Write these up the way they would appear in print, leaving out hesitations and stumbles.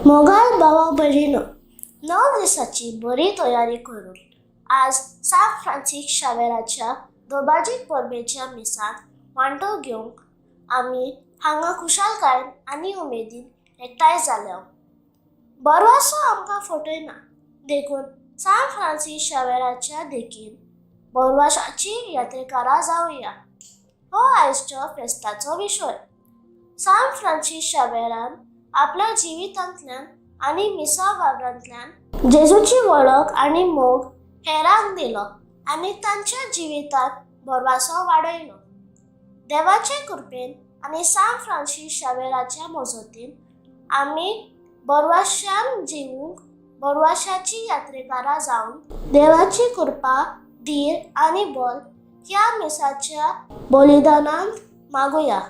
मोगाळ भावा भयणीनो, 9 दिसाची बरी तयारी करून आज सांत फ्रांसीस शावेराच्या दोबाजीक परबेच्या मिसांत वांटो घेवंक आमी हांगा खुशालकायेन आनी उमेदीन एकठांय जाल्या. बरवासो आमकां फटयना, देखून सांत फ्रांसीस शावेराच्या देखीन बरवासाची यात्रेकारां जावया. हो आयजचो फेस्ताचो विशय. सांत फ्रांसीस शावेरान आपल्या जिवितांतल्यान आनी मिसा वावरांतल्यान जेजूची वळख आनी मोग हेरांक दिलो आनी तांच्या जिवितांत भरवासो वाडयलो. देवाचे कृपेन आनी सांत फ्रांसीस शावेराच्या मजतीन आमी बरवाशान जिवूंक बरवाशाची यात्रेकारां जावन देवाची कृपा, धीर आनी बल ह्या मिसाच्या बलिदानांत मागुया.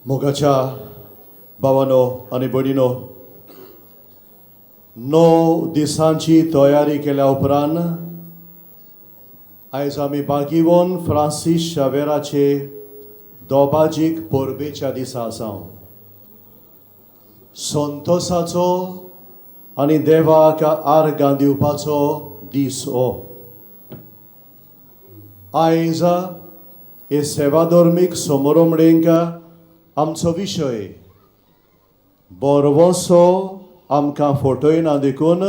मोगाच्या भावानो आनी भयणीनो, 9 दिसांची तयारी केल्या उपरांत आयज आमी बागिवन फ्रांसीस शावेराचे दोबाजीक परबेच्या दिसा आसा. संतोसाचो आनी देवाक आर्गां दिवपाचो दीस हो. आयज हे सेवाधर्मीक समारंभणेक आमचो विशय बरवसो आमकां फटयना, देखून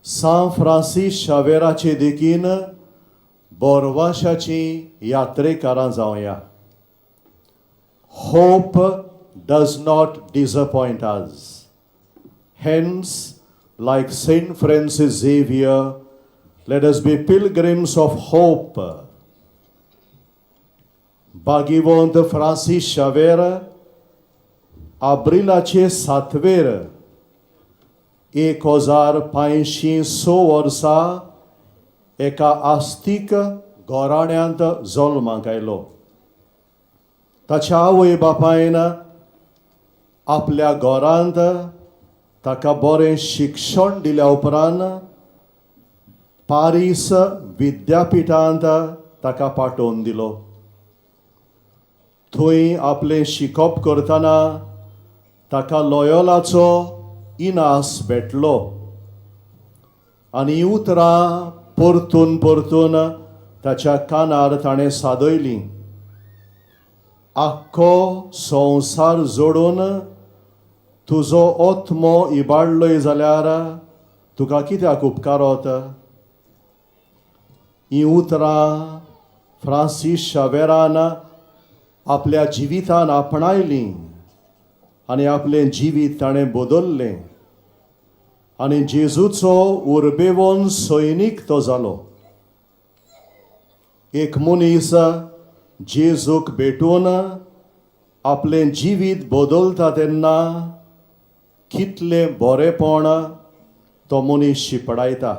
सांत Francis शावेराचे देखीन बोरवाशाची यात्रेकारां जावया. Hope does not disappoint us. Hence, like Saint Francis Xavier, let us be pilgrims of hope. भागिवंत Francis Xavier आब्रिलाचे 7वेर 1506 वर्सा एका आस्तीक घराण्यांत जल्माक आयलो. ताच्या आवय बापायन आपल्या घरांत ताका बरें शिक्षण दिल्या उपरांत पारीस विद्यापिठांत ताका पाठोवन दिलो. थंय आपलें शिकप करतना ताका लॉयोलाचो इनास भेटलो आनी हीं उतरां परतून परतून ताच्या कानार ताणें सादयलीं. आख्खो संवसार जोडून तुजो आत्मो इबाडलोय जाल्यार तुका कित्याक उपकारत? हीं उतरां फ्रांसीस शावेरान आपल्या जिवितान आपणायलीं आनी आपलें जिवीत ताणें बदललें आनी जेजूचो उर्बेवन सैनीक तो जालो. एक मनीस जेजूक भेटून आपलें जिवीत बदलता तेन्ना कितलें बरेपण तो मनीस शिंपडायता.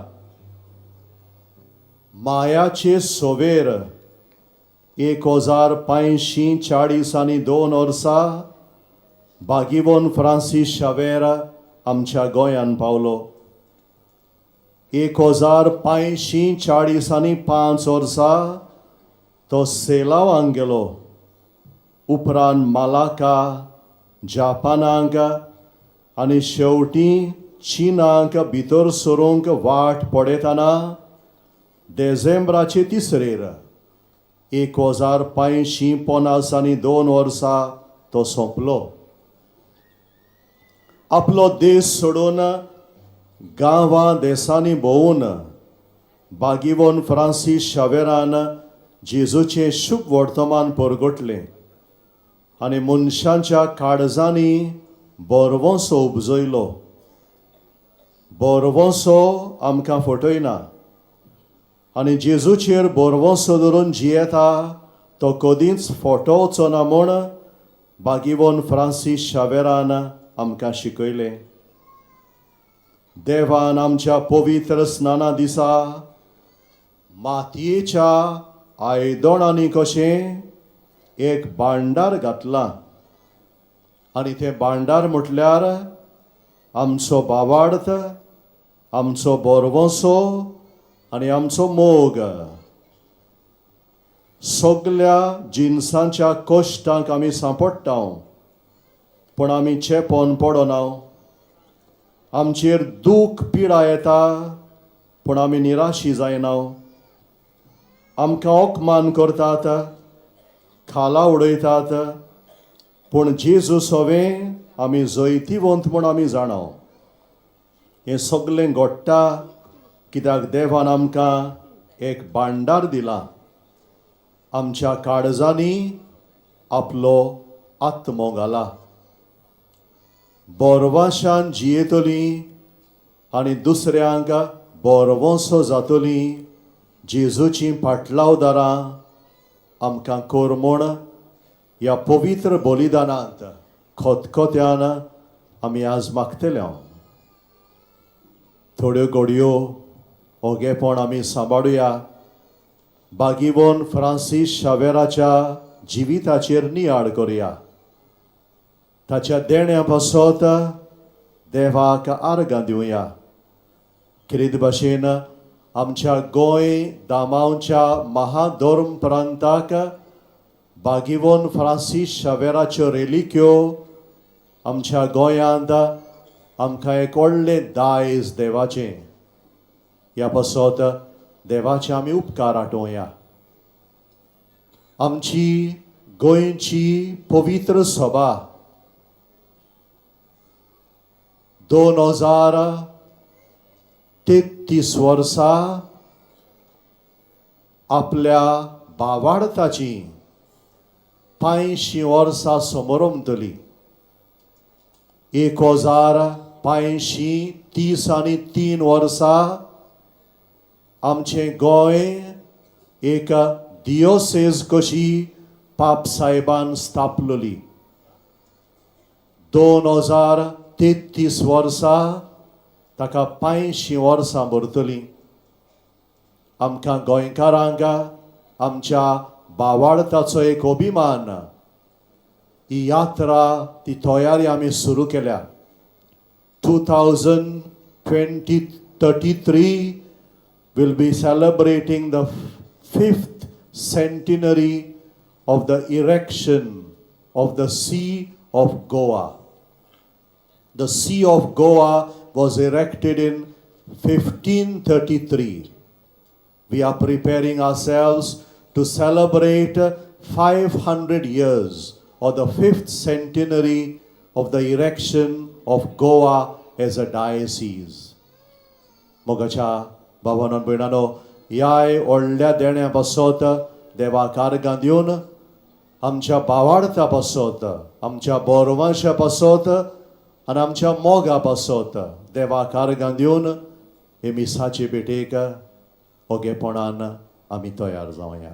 मायाचे सोवेर 1542 वर्सा बागिवन फ्रांसीस शावेर आमच्या गोंयान पावलो. 1545 वर्सा तो सेलावांक गेलो. उपरांत मालाका, जापानाक आनी शेवटी चिनाक भितर सरूंक वाट पळयतना देझेंब्राचे तिसरेर 1552 वर्सा तो सोंपलो. आपलो देश सोडून गांवां देसांनी भोंवून बागिवन फ्रांसीस शावेरान जेजूचें शुभ वर्तमान परगटलें आनी मनशांच्या काळजांनी बरवंसो उपजयलो. बरवंसो आमकां फटयना आनी जेजूचेर बरवंसो धरून जियेता तो कदींच फटोवचो ना म्हूण बागिवन फ्रांसीस शावेरान आमकां शिकयलें. देवान आमच्या पवित्र स्नाना दिसा मातयेच्या आयदणांनी कशें एक भांडार घातलां आनी तें भांडार म्हटल्यार आमचो भावार्थ, आमचो बरवंसो आनी आमचो मोग. सगल्या जिनसांच्या कश्टांक आमी सांपडटा पूण आमी चेपोन पडना. आमचेर दूख पिडा येता पूण आमी निराशी जायना. आमकां अपमान करतात, खाला उडयतात पूण जेजू सवें आमी जैतिवंत म्हूण आमी जाणा. हें सगलें घडटा कित्याक देवान आमकां एक भांडार दिलां, आमच्या काळजांनी आपलो आत्मो घाला. बोरवाशान जियेतलीं आनी दुसऱ्यांक बोरवंसो जातलीं जेजूचीं पाटलावदारां आमकां कर म्हूण ह्या पवित्र बलिदानांत खतखत्यान आमी आज मागतले. थोड्यो घडयो ओगेपण आमी सांबाळुया. बागिवन फ्रांसीस शावेराच्या जिविताचेर नियाळ करुया. ताच्या देण्या पासत देवाक आर्गां दिवया. खेरीत भाशेन आमच्या गोंय दामांवच्या महाधर्म प्रांताक बागिवन फ्रांसीस शावेराच्यो रेलिक्यो आमच्या गोंयांत आमकां एक व्हडलें दायज देवाचें. ह्या पासत देवाचे आमी उपकार आठोवया. आमची गोंयची पवित्र सभा 2033 वर्सा आपल्या भावार्थाची 85 वर्सां समरमतली. 1533 वर्सां आमचें गोंय एक दियोसेज कशी पाप साहेबान स्थापलेली. 2033 वर्सां ताका 85 वर्सां भरतलीं. आमकां गोंयकारांक आमच्या भावार्थाचो एक अभिमान. ही यात्रा ती तयारी आमी सुरू केल्या. 2033 will be celebrating the fifth centenary of the erection of the See of Goa. The See of Goa was erected in 1533. We are preparing ourselves to celebrate 500 years or the fifth centenary of the erection of Goa as a diocese. मोगाच्या भावानो भयणानो, ह्याय व्हडल्या देण्या पासत देवाक आर्गां दिवन आमच्या भावार्था पासत, आमच्या बोरवाच्या पासत आनी आमच्या मोगा पासत देवाक आर्गां दिवन हे मिसाचे भेटेक ओगेपणान आमी तयार जावया.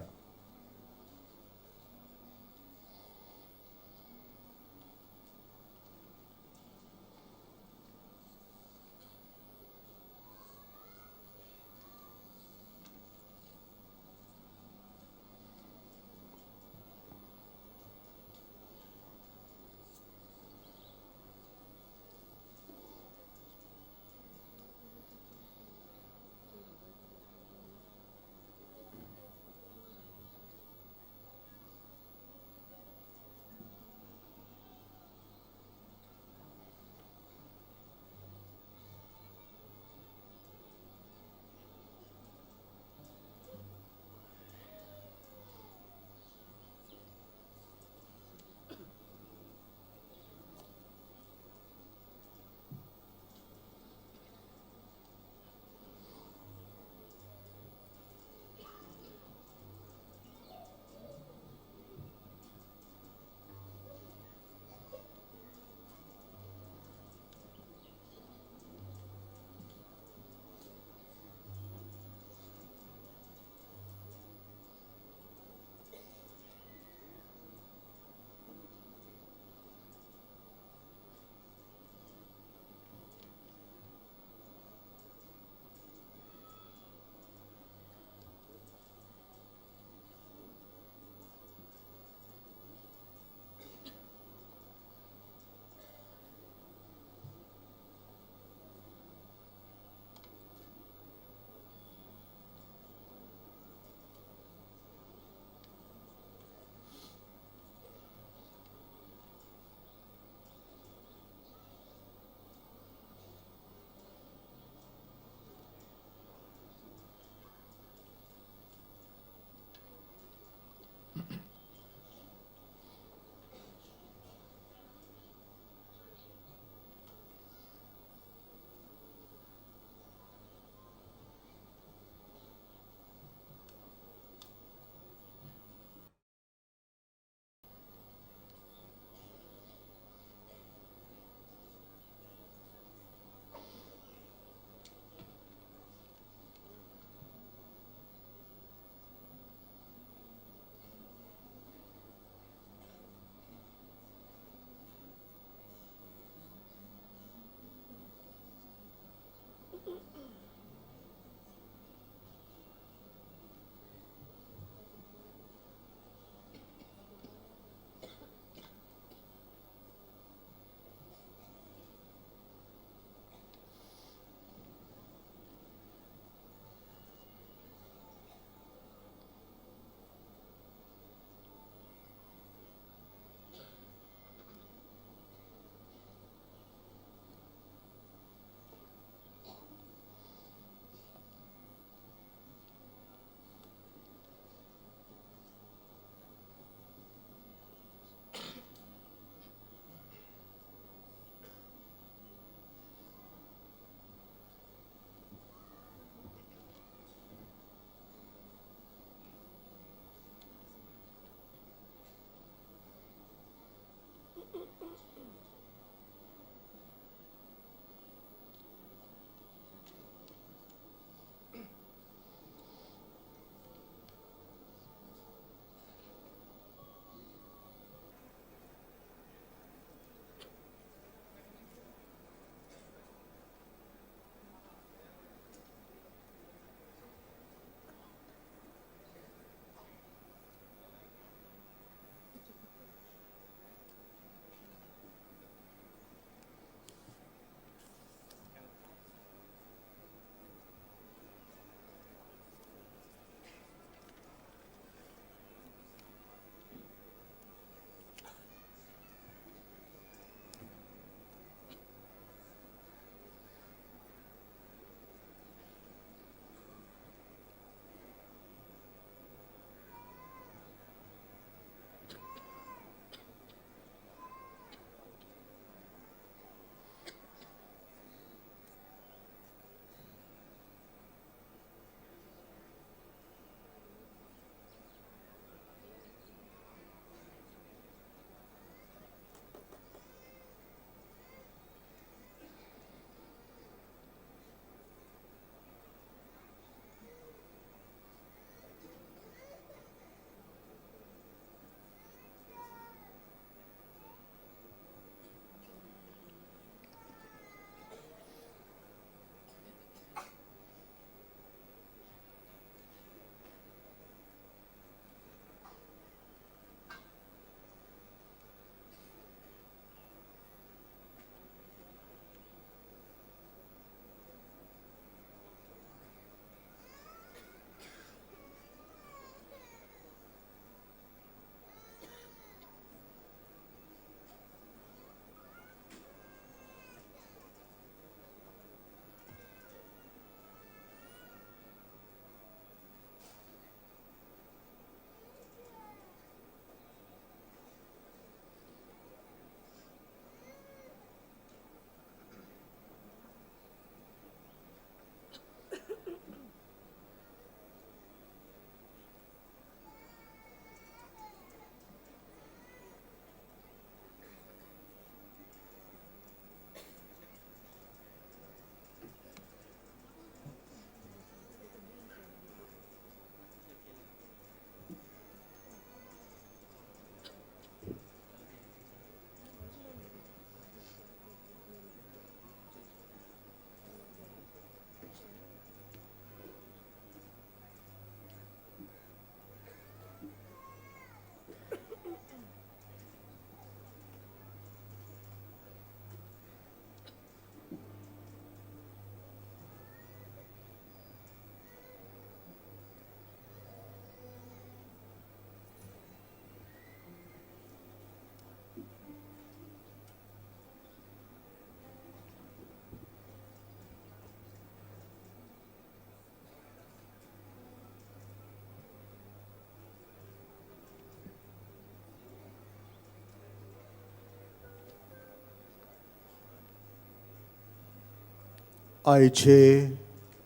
आयचे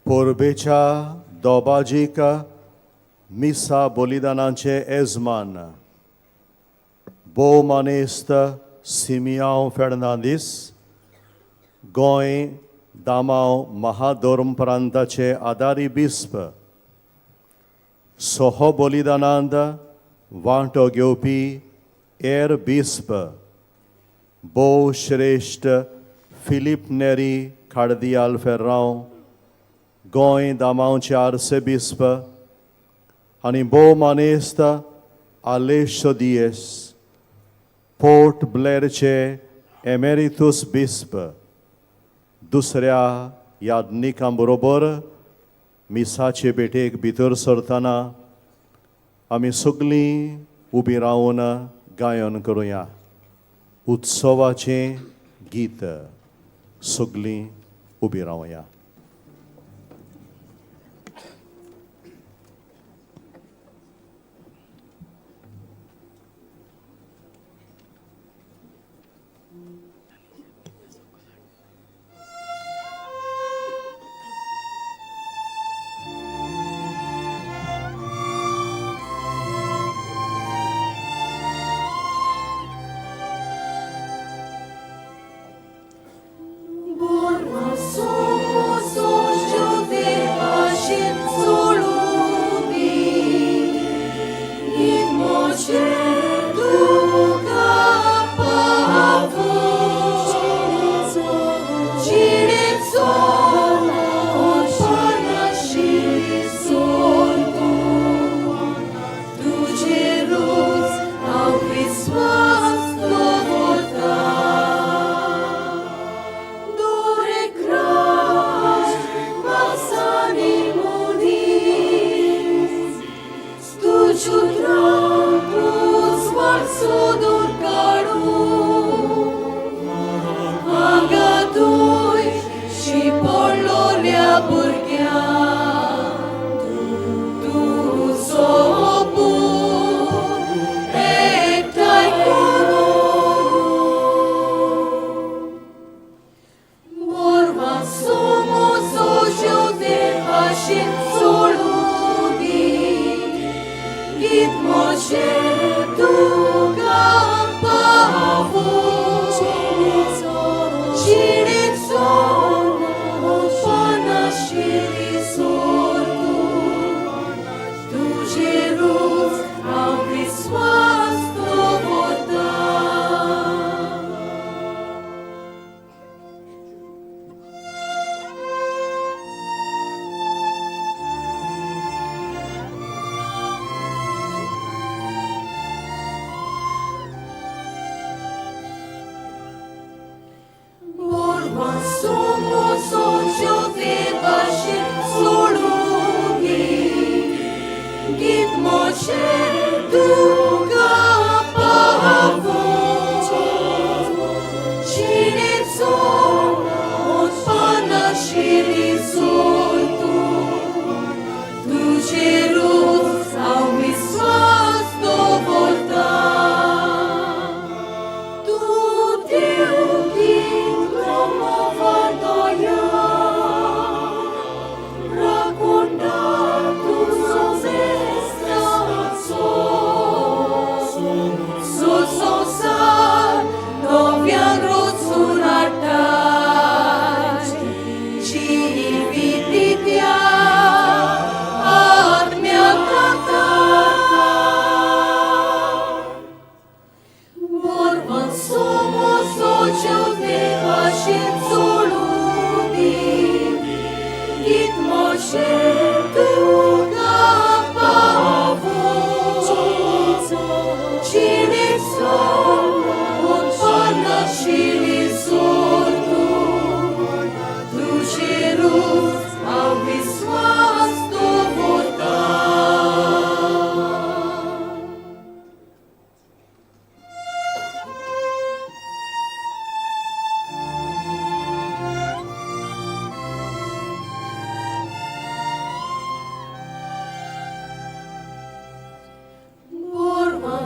परबेच्या दोबाजीक मिसा बलिदानाचे येजमान भोव मानेस्त सिमियांव फेर्नांदीस, गोंय दामांव महाधर्म प्रांताचे आदारी बिस्प, सोहो बलिदानांत वांटो घेवपी एर बिस्प भोव श्रेश्ठ फिलीप नेरी खार्दियाल फेर्रांव, गोंय दामांवचे आर्सेबिस्प आनी भोव मानेस्त आलेशो दियेस, पोर्ट ब्लेरचे एमेरितूस बिस्प, दुसऱ्या याज्ञिकां बरोबर मिसाचे भेटेक भितर सरतना आमी सगळीं उबीं रावन गायन करुया उत्सवाचें गीत. सगळीं उबीं रावया.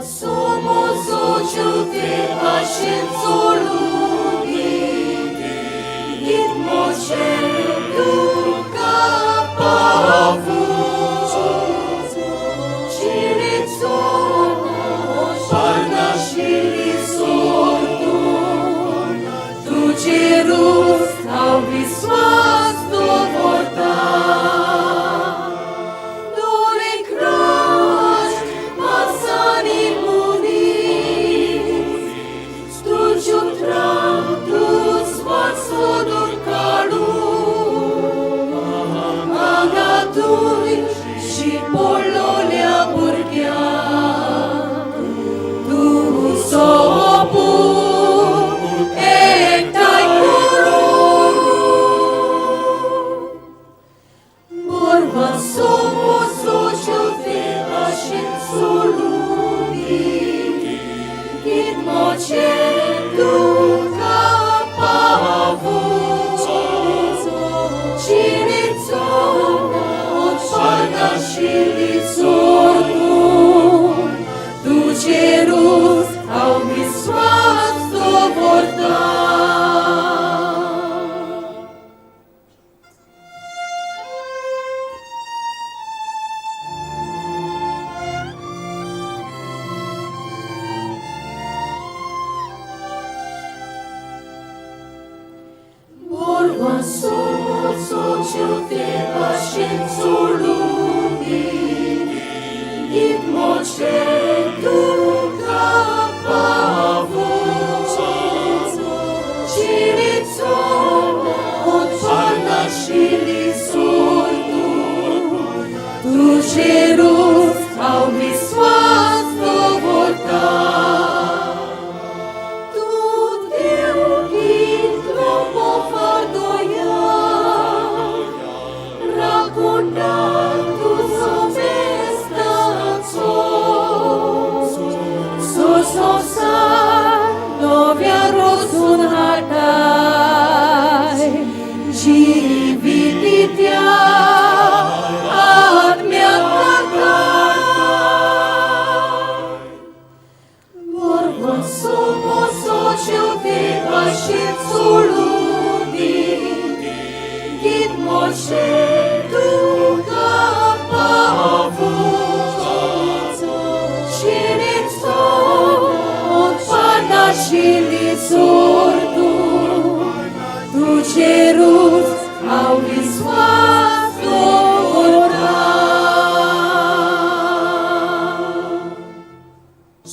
Somos ocho de सोशेवते भाशेन सोडून दी गीत मोशे तुका पावो शिरीचो उत्पन्नाशिल्ली सोडू तुजेरूच हांव विस्वास दवरता. तूं देव कितलो मोफादोया, राखुंडा तुजो मेस्ताचो. सो संवसार नव्या रोजून हाटाय, जिविती त्या आत्म्या काका. Morgoso moso te भाशेन सोडून दी गीत मोशे तुका पावो शिरीचो उत्पन्नाशिल्ली सोडू तुजेरूच हांव विस्वास दवरता.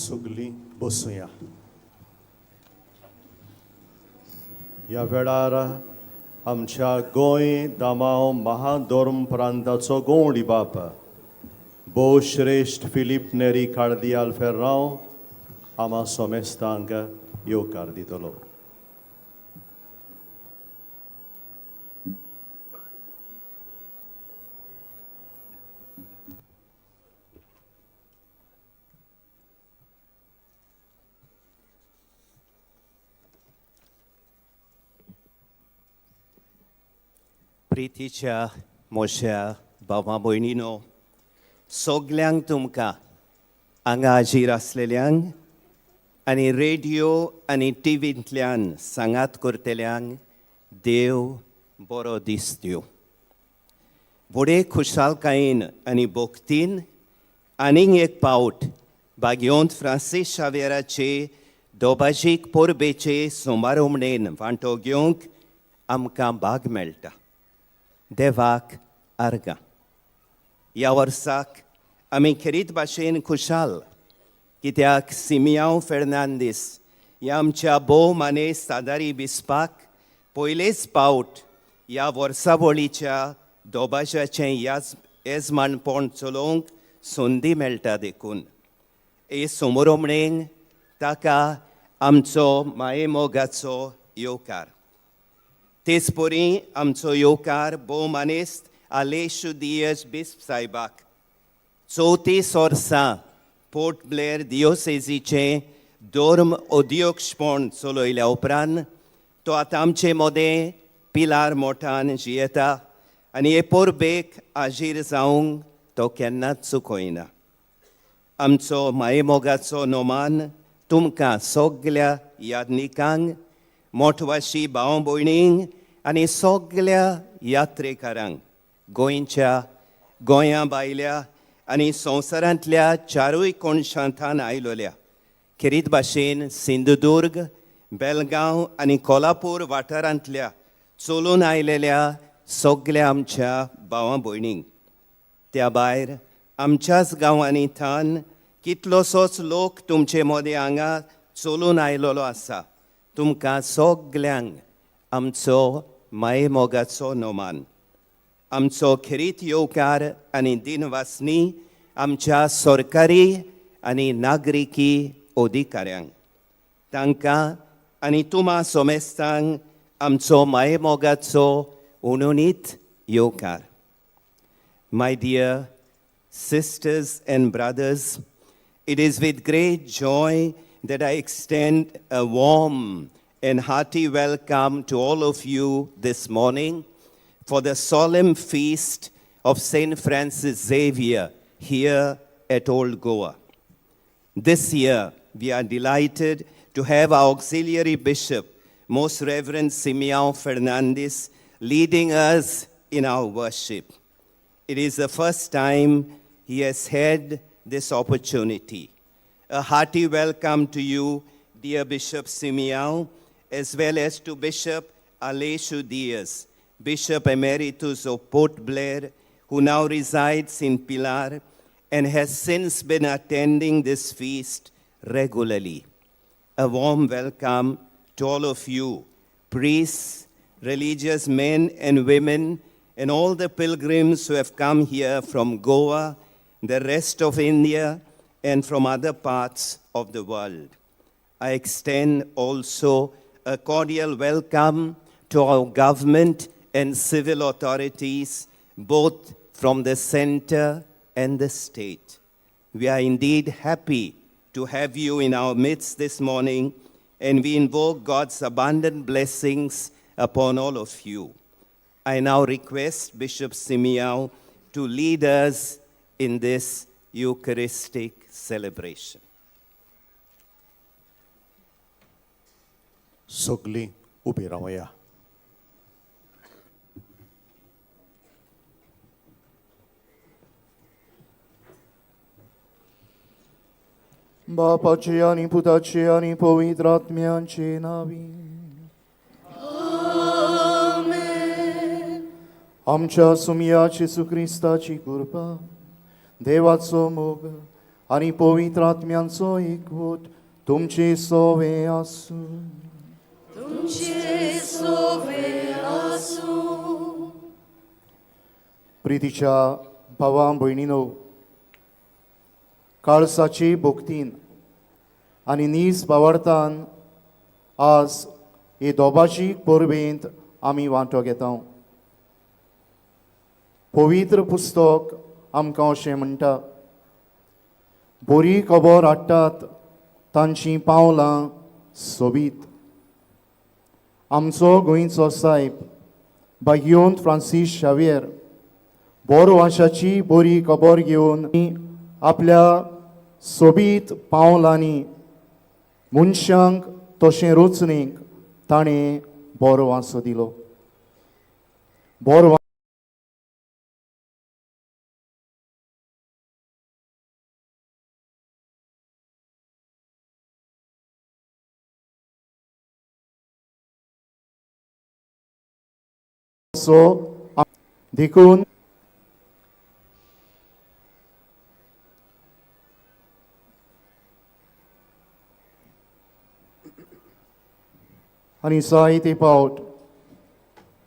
सगलीं बसुया. ह्या वेळार आमच्या गोंय दामांव महाधर्म प्रांताचो गवंडी बाप भोवश्रेश्ठ फिलीप नेरी कार्दियाल फेर्रांव आमा सोमेस्तांक येवकार दितलो. प्रितीच्या मोश्या भावा भयणीनो, सगल्यांक तुमकां हांगा हाजीर आसलेल्यांक आनी रेडियो आनी टिवींतल्यान सांगात करतल्यांक देव बरो दीस दिवं. व्हडे खुशालकायेन आनी भक्तीन आनीक एक पावट भाग्योंत फ्रांसीस शावेराचे दोबाजीक परबेचे सोमारोमणेन वांटो घेवंक आमकां भाग मेळटा. देवाक आर्गां. ह्या वर्साक आमी खेरीत भाशेन खुशाल कित्याक सिमियांव फेर्नांदीस ह्या आमच्या भोव मानेस्त सादारी बिस्पाक पयलेच पावट ह्या वर्सावळीच्या दोबाज्याचें याज येजमानपण चलोवंक संदी मेळटा. देखून हे समोरोमणेन ताका आमचो मायेमोगाचो येवकार. तेच परी आमचो येवकार भोव मानेस्त आलेशू दियस बिस्प साहेबाक. 34 वर्सां पोर्ट ब्लेअर दियोसेजीचें धर्म अध्यक्षपण चलयल्या उपरांत तो आतां आमचे मदें पिलार मोठान जियेता आनी हे परबेक हाजीर जावंक तो केन्नाच चुकयना. आमचो मायेमोगाचो नोमान तुमकां सगल्या यादनिकांक, मोठवाशी भाव भयणींक आनी सगल्या यात्रेकारांक गोंयच्या, गोंया भायल्या आनी संवसारांतल्या चारूय कोनशांतान आयलोल्या, खेरीत भाशेन सिंधुदुर्ग, बेलगांव आनी कोल्हापूर वाठारांतल्या चलून आयलेल्या सगल्या आमच्या भावां भयणींक. त्या भायर आमच्याच गांवांनी थान कितलोसोच लोक तुमचे मदें हांगा चलून आयलोलो आसा. तुमकां सगल्यांक आमचो मायेमोगाचो नोमान. आमचो खेरीत येवकार आनी दिनवासनी आमच्या सरकारी आनी नागरिकी अधिकाऱ्यांक. तांकां आनी तुमा सोमेस्तांक आमचो मायेमोगाचो उणुणीत येवकार. My dear sisters and brothers, it is with great joy that I extend a warm and hearty welcome to all of you this morning for the solemn feast of St. Francis Xavier here at Old Goa. This year, we are delighted to have our auxiliary bishop, Most Reverend Simeon Fernandez, leading us in our worship. It is the first time he has had this opportunity. A hearty welcome to you, dear Bishop Simeon, as well as to Bishop Aleshu Diaz, Bishop Emeritus of Port Blair, who now resides in Pilar and has since been attending this feast regularly. A warm welcome to all of you, priests, religious men and women, and all the pilgrims who have come here from Goa, the rest of India, and from other parts of the world. I extend also a cordial welcome to our government and civil authorities, both from the center and the state. We are indeed happy to have you in our midst this morning, and we invoke God's abundant blessings upon all of you. I now request Bishop Simiao to lead us in this Eucharistic celebration. सगलीं उबी रावया. बापाचे आनी पुताचे आनी पवित्र आत्म्याचे नावी. आमच्या सुमया जेजू क्रिस्ताची कृपा, देवाचो मोग आनी पवित्र आत्म्यांचो एकवट तुमचे सोवे आसूं. तुमचे सोवे आसूं. प्रितीच्या भावा भयणीनो, काळसाची भक्तीन आनी नीज बावडतान आज हे दोबाची परबेंत आमी वांटो घेता. पवित्र पुस्तक आमकां अशें म्हणटा, बरी खबर हाडटात तांचीं पावलां सोबीत. आमचो गोंयचो सायब भाग्योंत फ्रांसीस शावियर बरो वाशाची बरी खबर घेवन आपल्या सोबीत पावलांनी मनशांक तशें रचणेक ताणें बरो वासो दिलो. बरो सो देखून आनी जायते पावट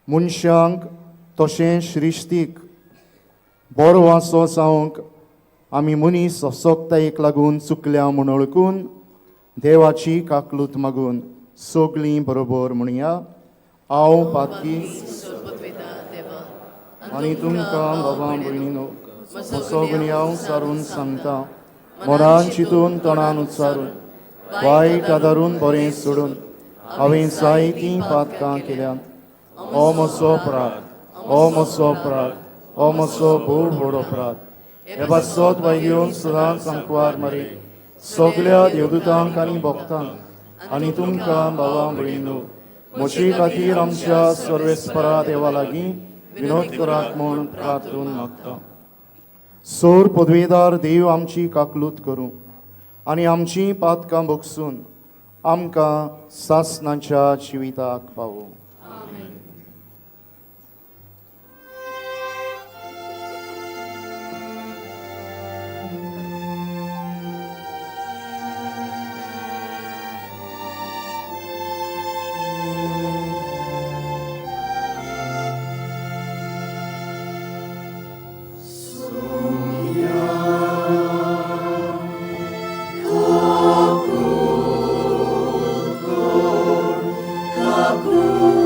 मनशांक तशें श्रिश्टीक बरो वासो जावंक आमी मनीस असक्तायेक लागून चुकल्या म्हूण वळखून देवाची काकलूत मागून सगळीं बरोबर म्हणया, हांव पातकी आनी तुमकां बाबा भयणीनो म्हजो गुन्यांव सारून सांगता, मनान चिंतून तोंडान उच्चारून वायट आदारून बरें सोडून हांवें जायतीं पातकां केल्यांत. हो म्हजो अपराध, हो म्हजो अपराध, हो म्हजो भोव व्हड अपराध. हे पासत वायगेवन सदांच आंकवार मारी सगल्या देवदूतांक आनी भक्तांक आनी तुमकां बाबा भयणीनो म्हजे खातीर आमच्या सर्वेस्परा देवा लागीं विनोद करात म्हूण प्रार्थून मागता. सोर पदवेदार देव आमची काकलूत करूं आनी आमचीं पातकां भोगसून आमकां सासणाच्या जिविताक पावूं. Cucù.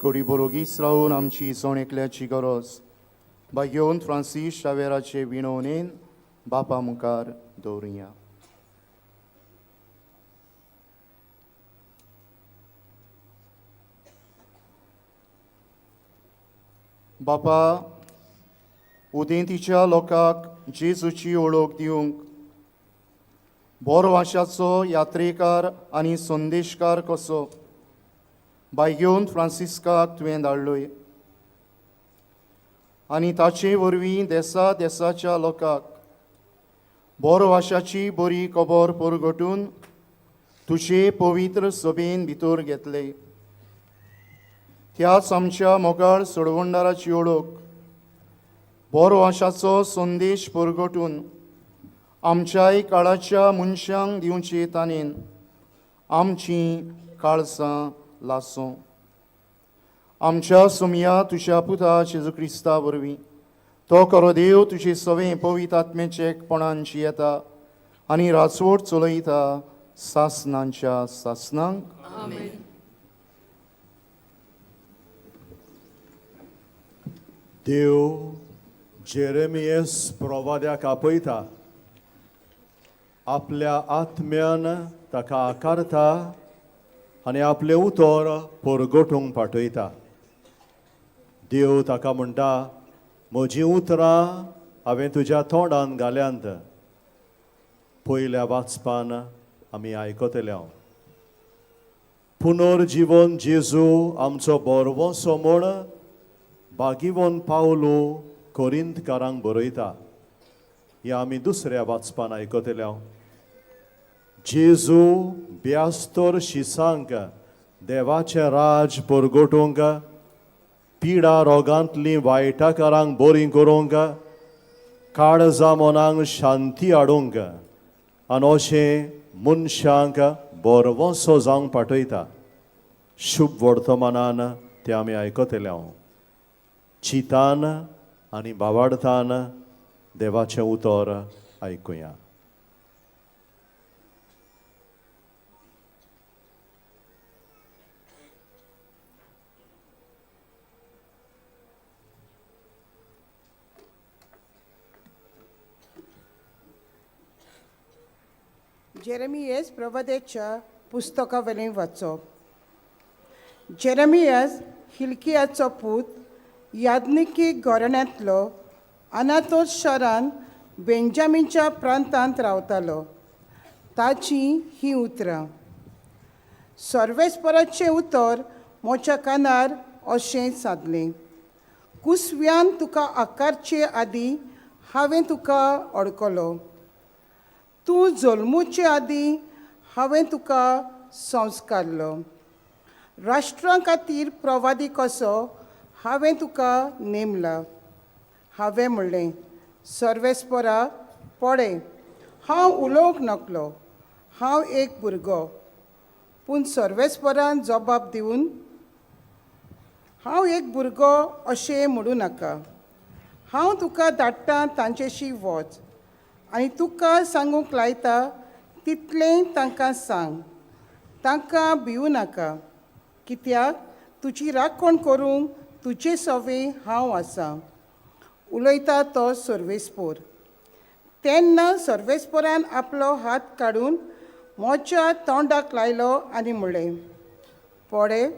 कोडी बरोगीच रावून आमची जण एकल्याची गरज भाग्योवन फ्रांसीस शावेराचे विणवणेन बापा मुखार दवरुया. बापा, उदेंतीच्या लोकांक जेजूची ओळख दिवंक बोरवाशाचो यात्रेकार आनी संदेशकार कसो बायगेवन फ्रांसिस्काक तुवें धाडलोय आनी ताचे वरवीं देसा देसाच्या लोकांक बोरवाशाची बरी खबर परगटून तुजे पवित्र सभेन भितर घेतले. त्याच आमच्या मोगाळ सोडवणदाराची ओळख बोरवाशाचो संदेश परगटून आमच्याय काळाच्या मनशांक दिवचे ताणेन आमची काळसां लासो. आमच्या सोमया तुज्या पुता जेजू क्रिस्ता वरवीं तो खरो देव तुजे सवें पवित्र आत्म्याचे एकपणान जियेता आनी राजवट चलयता सासनांच्या सासनांक. देव जेरेमियस प्रवाद्याक आपयता, आपल्या आत्म्यान ताका आकारता आनी आपलें उतर परगटूंक पाठयता. देव ताका म्हणटा, म्हजीं उतरां हांवें तुज्या तोंडान घाल्यांत. पयल्या वाचपान आमी आयकतले हांव पुनर्जिवन जेजू आमचो बरवसो म्हूण बागिवन पावलो कोरिंतकारांक बरयता. हें आमी दुसऱ्या वाचपान आयकतले हांव. जेजू ब्यास्तर शिसांक देवाचें राज परगटूंक, पिडा रोगांतलीं वायटाकारांक बरीं करूंक, काळजा मनांक शांती हाडूंक आनी अशें मनशांक बरवसो जावंक पाठयता. शुभ वर्तमानान तें आमी आयकतले हांव चितान आनी भावार्थान देवाचें उतर आयकुया. जेरेमियस प्रवादेच्या पुस्तकावेलें वाचप. जेरेमियस हिल्कियाचो पूत याज्ञिकी घराण्यांतलो अनातोस शारान बेंजामीनच्या प्रांतांत रावतालो. ताचीं हीं उतरां. सर्वेस्पराचें उतर म्हज्या कानार अशें सादलें, कुसव्यान तुका आकारचे आदीं हांवें तुका अडकलो, तूं जल्मुचे आदीं हांवें तुका संस्कारलो, राष्ट्रां खातीर प्रवादी कसो हांवें तुका नेमला. हांवें म्हणलें, सर्वेस्परा पळय, हांव उलोवंक नकलो, हांव एक भुरगो. पूण सर्वेस्परान जबाब दिवन, हांव एक भुरगो अशें म्हणूं नाका, हांव तुका धाडटा तांचेशी वच आनी तुका सांगूंक लायता तितलें तांकां सांग, तांकां भिवू नाका, कित्याक तुजी राखण करूंक तुजे सवे हांव आसां, उलयता तो सर्वेस्पोर. तेन्ना सर्वेस्पोरान आपलो हात काडून म्हज्या तोंडाक लायलो आनी म्हणलें, पळय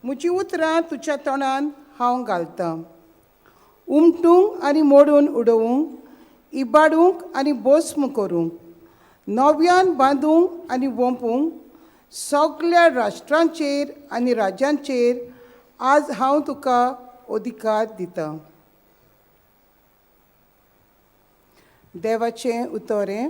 म्हजीं उतरां तुज्या तोंडान हांव घालतां, उमटूंक आनी मोडून उडोवंक, इबाडूंक आनी भस्म करूंक, नव्यान बांदूंक आनी वोंपूंक, सगल्या राष्ट्रांचेर आनी राज्यांचेर आज हांव तुका अधिकार दितां. देवाचें उतरें.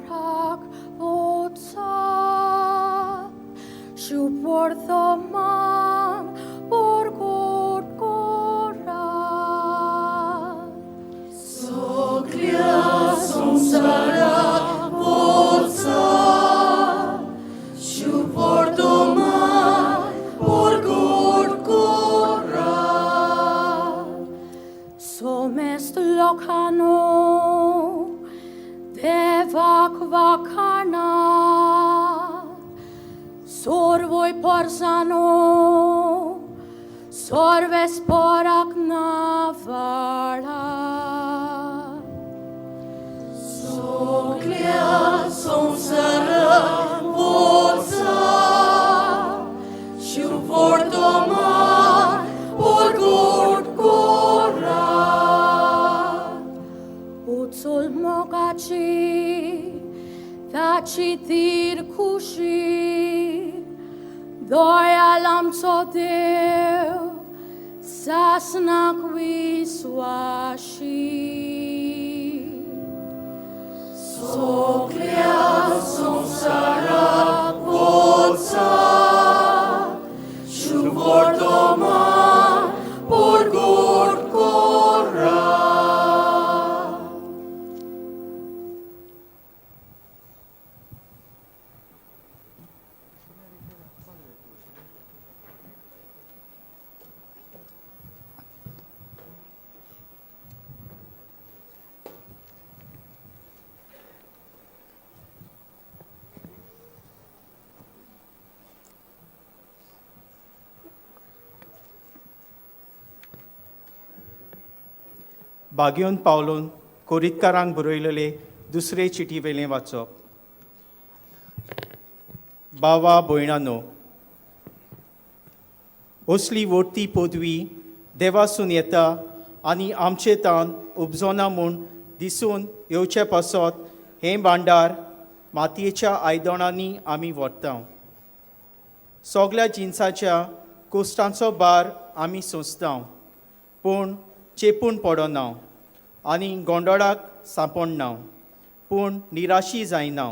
संवसाराक वचा शुभवर्तमान परगट करात. सगळ्या संवसाराक वचात शुभवर्तमान परगट करात. सोमेस्त लोकांनो देवाक वाखाणात, सर्वय परसानो सर्वेस्पराक नावाळात. सगळ्या संवसाराक वचात शुभवर्तमान परगट करात. उचल मोगाची ताची धीर खुशी, दयाल आमचो देव सासनाक विस्वाशी. सगळ्या संवसाराक वचात शुभवर्तमान परगट करात. बागेवन पावलोन कोरीतकारांक बरयलेले दुसरे चिटी वेलें वाचप. बावा भयणानो, असली वडती पदवी देवासून येता आनी आमचे तान उपजोना म्हूण दिसून येवचे पासत हें भांडार मातयेच्या आयदनांनी आमी व्हरता. सगल्या जिनसाच्या कोश्टांचो भार आमी सोंसता, पूण चेपून पडना आनी गोंदळाक सांपडना, पूण निराशी जायना.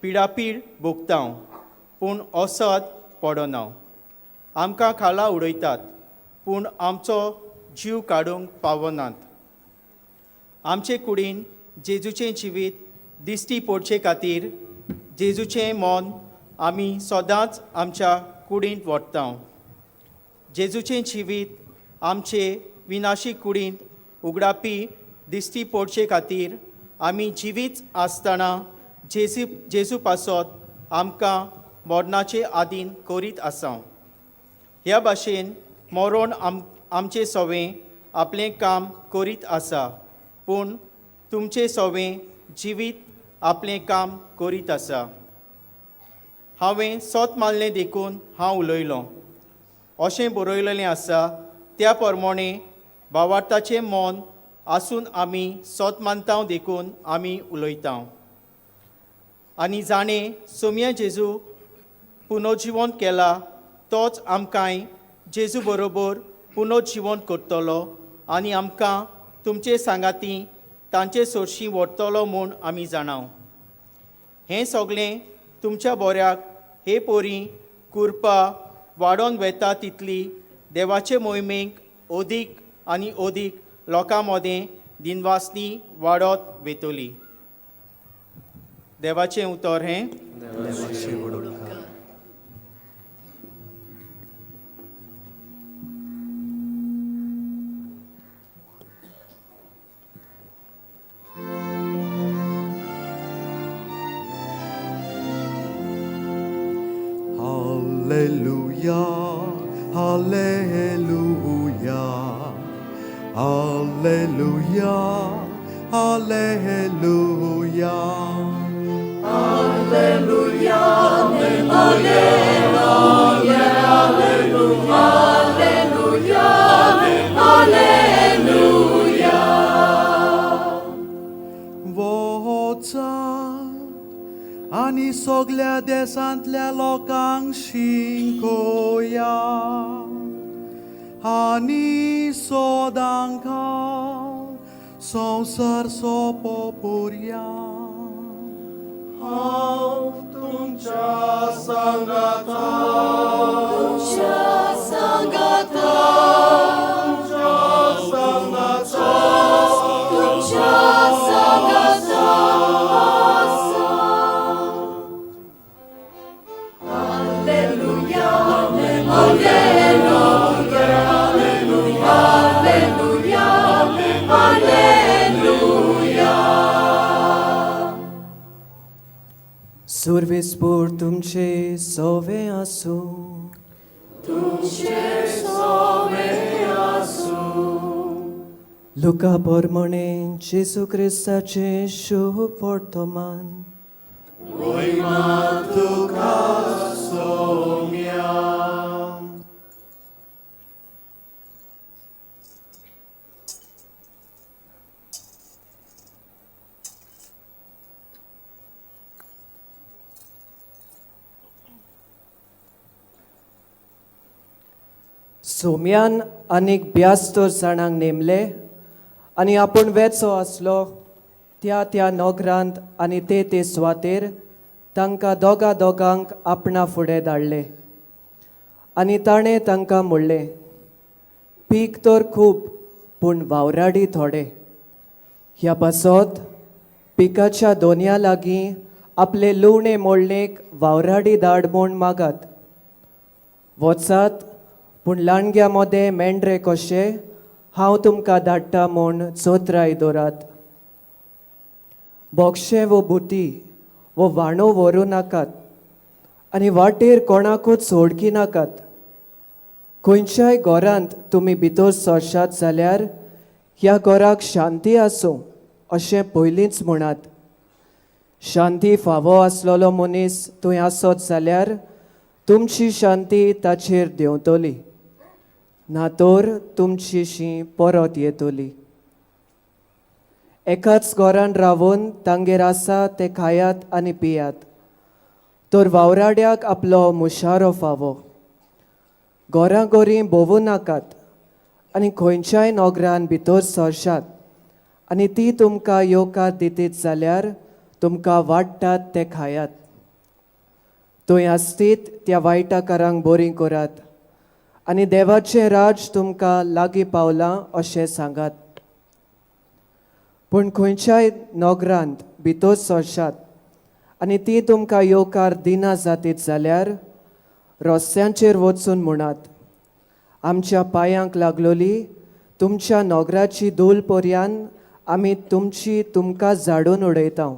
पिडापीड भोगता, पूण असद पडना. आमकां खाला उडयतात, पूण आमचो जीव काडूंक पावनात. आमचे कुडीन जेजूचें जिवीत दिश्टी पडचे खातीर जेजूचें मन आमी सदांच आमच्या कुडींत व्हरता. जेजूचें जिवीत आमचे विनाशी कुडींत उगडापी दिश्टी पडचे खातीर आमी जिवीत आसतना जेजू जेजू पासत आमकां मरणाचे आदीन करीत आसा. ह्या भाशेन मरण आमचें सवें आपलें काम करीत आसा, पूण तुमचें सवें जिवीत आपलें काम करीत आसा. हांवें सोत मानलें देखून हांव उलयलों अशें बरयलेलें आसा. त्या प्रमाणे भावार्थाचें मन आसून आमी सोत मानता देखून आमी उलयता. आनी जाणें सोम्या जेजू पुनर्जिवन केला तोच आमकांय जेजू बरोबर पुनर्जिवन करतलो आनी आमकां तुमचे सांगाती तांचे सोरशी व्हरतलो म्हूण आमी जाणाव. हें सगळें तुमच्या बोऱ्याक हे पोरी कुरपा वाडोवन वेता तितली देवाचे मोहिमेक अदीक आनी अदीक लोकां मदें दिनवासनी वाडत वेतली. देवाचें उतर हें. Hallelujah, Hallelujah, Hallelujah, Hallelujah. Alleluia, Alleluia, Alleluia, Alleluia. वचात आनी सगल्या देशांतल्या लोकांक शिंकोया आनी सदांकाळ संवसार सोंपो पर्यंत. हांव तुमच्या सांगाता तुमच्या सांगाता तुमच्या सांगाता तुमच्या सांगाता आसा. Alleluia, Alleluia, Alleluia, Alleluia. सुर्विस्पूर तुमचे सोवे आसूं. तुमचे सोवे आसूं. लुका पोरमणे जेजू क्रिस्ताचे शुभ वर्तमान. मोहिमा तुका सोम्या. सोम्यान आनीक ब्यास्तर जाणांक नेमले आनी आपूण वेचो आसलो त्या त्या नगरांत आनी ते ते सुवातेर तांकां दोगा दोगांक आपणा फुडें धाडले. आनी ताणें तांकां म्हणलें, पीक तर खूब पूण वावराडी थोडे. ह्या पासत पिकाच्या दोनया लागीं आपले लुवणे मोडणेक वावराडी धाड म्हूण मागात. वचात पूण लांडग्या मोदें मेंढरे कशे हांव तुमकां धाडटा म्हूण चोत्राय दवरात. बोगशे वो बुटी वो व्हाणो व्हरूं नाकात आनी वाटेर कोणाकूच सोडकी नाकात. खंयच्याय घरांत तुमी भितर सरशात जाल्यार ह्या घराक शांती आसूं अशें पयलींच म्हणात. शांती फावो आसलेलो मनीस थंय आसत जाल्यार तुमची शांती ताचेर देंवतली, ना तर तुमची शी परत येतली. एकाच घरान रावून तांगेर आसा ते खायात आनी पियात, तर वावराड्याक आपलो मुशारो फावो. घरां भोंवूं नाकात आनी खंयच्याय नगरान भितर सरशात आनी ती तुमकां येवकार दितीत जाल्यार तुमकां वाडटात ते खायात. थंय आसतीत त्या वायटाकारांक बरीं करात आनी देवाचें राज तुमकां लागीं पावलां अशें सांगात. पूण खंयच्याय नगरांत भितर सरशात आनी ती तुमकां येवकार दिना जातीत जाल्यार रस्त्यांचेर वचून म्हणात, आमच्या पांयांक लागलोली तुमच्या नगराची धूल पर्यान आमी तुमची तुमकां झाडून उडयता.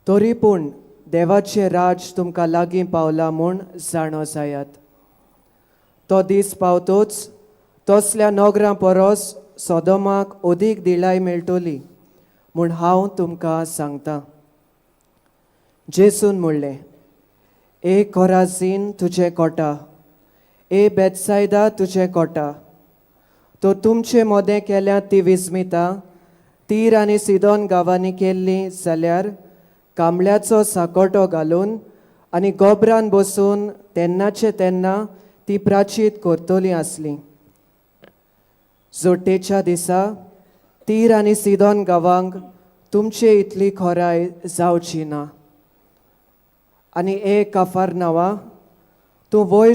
तरी पूण देवाचें राज तुमकां लागीं पावलां म्हूण जाणो जायात. तो दीस पावतोच तसल्या नगरां परस सोदोमाक अदीक दिलाय मेळटली म्हूण हांव तुमकां सांगता. जेसून म्हणलें, ए कोराझीन तुजें कोटा, ए बेतसायदा तुजें कोटा, तो तुमचे मोदें केल्या ती विस्मिता तीर आनी सिदोन गांवांनी केल्ली जाल्यार कांबळ्याचो साकोटो घालून आनी गोबरान बसून तेन्नाचे तेन्ना ती प्राचीत करतली आसली. जोटेच्या दिसा तीर आनी सिदोन गांवांक तुमचे इतली खोराय जावची ना. आनी ए काफार नांवा, तूं वयर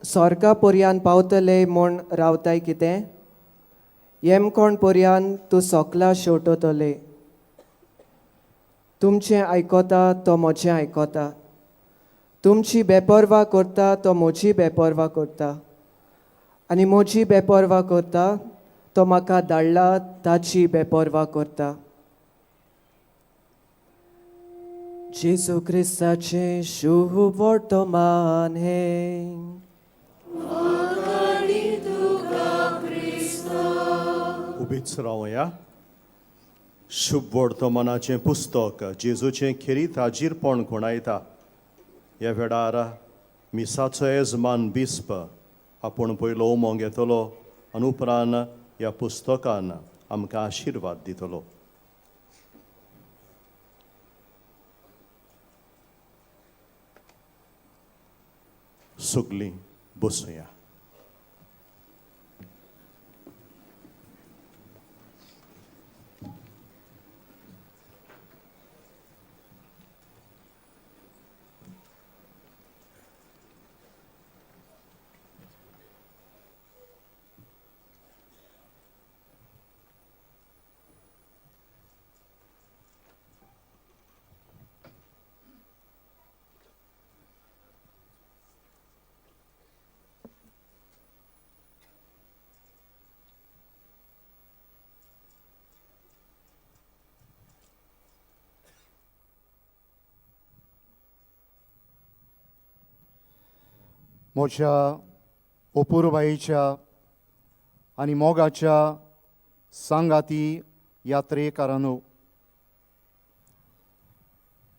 स्वर्गा पर्यान पावतले म्हूण रावताय कितें? येमकोण पर्यान तूं सोकला शेवटतले. तुमचें आयकता तो म्हजें आयकता, तुमची बेपर्वा करता तो म्हजी बेपर्वा करता, आनी म्हजी बेपर्वा करता तो म्हाका धाडला ताची बेपर्वा करता. जेजू क्रिस्ताचें शुभ वर्तमान हें. उबीच रावया. शुभ वर्तमानाचें पुस्तक जेजूचें खेरीत हाजीरपण खुणायता. ह्या वेळार मिसाचो येजमान बिस्प आपूण पयलो उमो घेतलो आनी उपरांत ह्या पुस्तकान आमकां आशिर्वाद दितलो. सगलीं बसुया. म्हज्या अपुरबायेच्या आनी मोगाच्या सांगाती यात्रेकारांनो,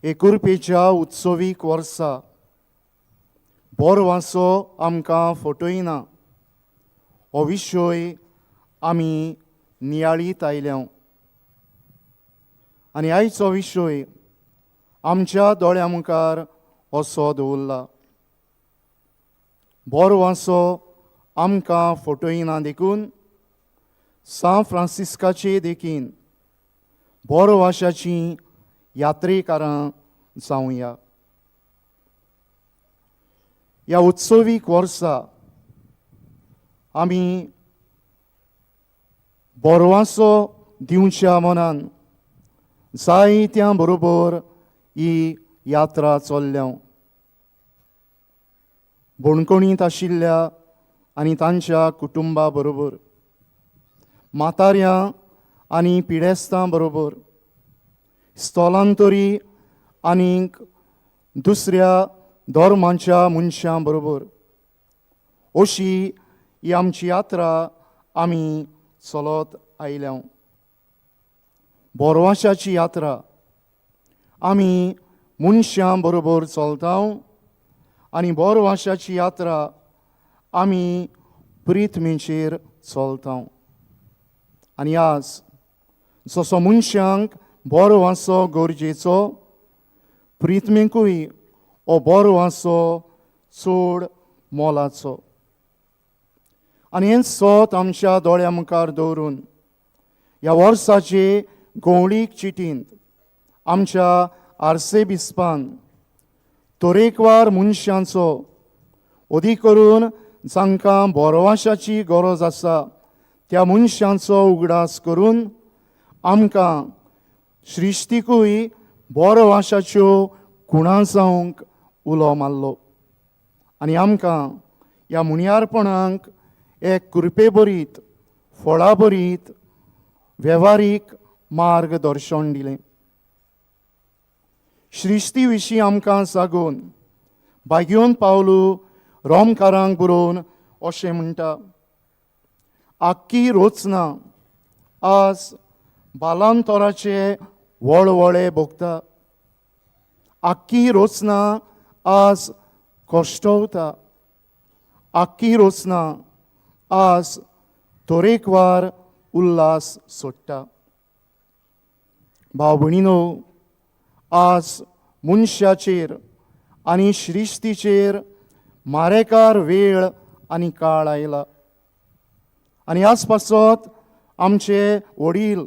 एकुरपेच्या उत्सवीक वर्सा बोरवासो आमकां फटयना हो विशय आमी नियाळीत आयल्या आनी आयचो विशय आमच्या दोळ्या मुखार असो दवरला. बोरवासो आमकां फटयना देखून सांत फ्रांसिस्काचे देखीन बोरवाशाची यात्रेकारां जावया. ह्या उत्सवीक वर्सा आमी बोरवासो दिवच्या मनान जायत्या बरोबर ही यात्रा चल्ल्या. बणकोणींत आशिल्ल्या आनी तांच्या कुटुंबा बरोबर, म्हाताऱ्यां आनी पिडेस्तां बरोबर, स्थलांतरी आनीक दुसऱ्या धर्मांच्या मनशां बरोबर अशी ही आमची यात्रा आमी चलत आयल्या. बोरवाशाची यात्रा आमी मनशां बरोबर चलता आनी बोरवाशाची यात्रा आमी प्रिथमीचेर चलता. आनी आज जसो मनशांक बरो वासो गरजेचो, प्रिथमेकूय हो बरो वासो चड मोलाचो. आनी हें सोत आमच्या दोळ्या मुखार दवरून ह्या वर्साचे गवळीक चिटींत आमच्या आर्सेबिस्पान तरेकवार मनशांचो, अदीक करून जांकां बोरवाशाची गरज आसा त्या मनशांचो उगडास करून आमकां सृश्टीकूय बोरवाशाच्यो खुणा जावंक उलो मारलो आनी आमकां ह्या मुनियारपणाक एक कृपेभरीत फळाभरीत वेव्हारीक मार्गदर्शन दिलें. सृश्टी विशीं आमकां सागून बागयोन पावलू रोमकारांक बरोवन अशें म्हणटा, आख्खी रचना आज बालांतराचे वळवळे भोगता, आख्खी रचना आज कश्टवता, आख्खी रचना आज तरेकवार उल्हास सोडटा. भाव भयणीनो, आज मनशाचेर आनी सृश्टीचेर मारेकार वेळ आनी काळ आयला आनी आज पासत आमचे वडील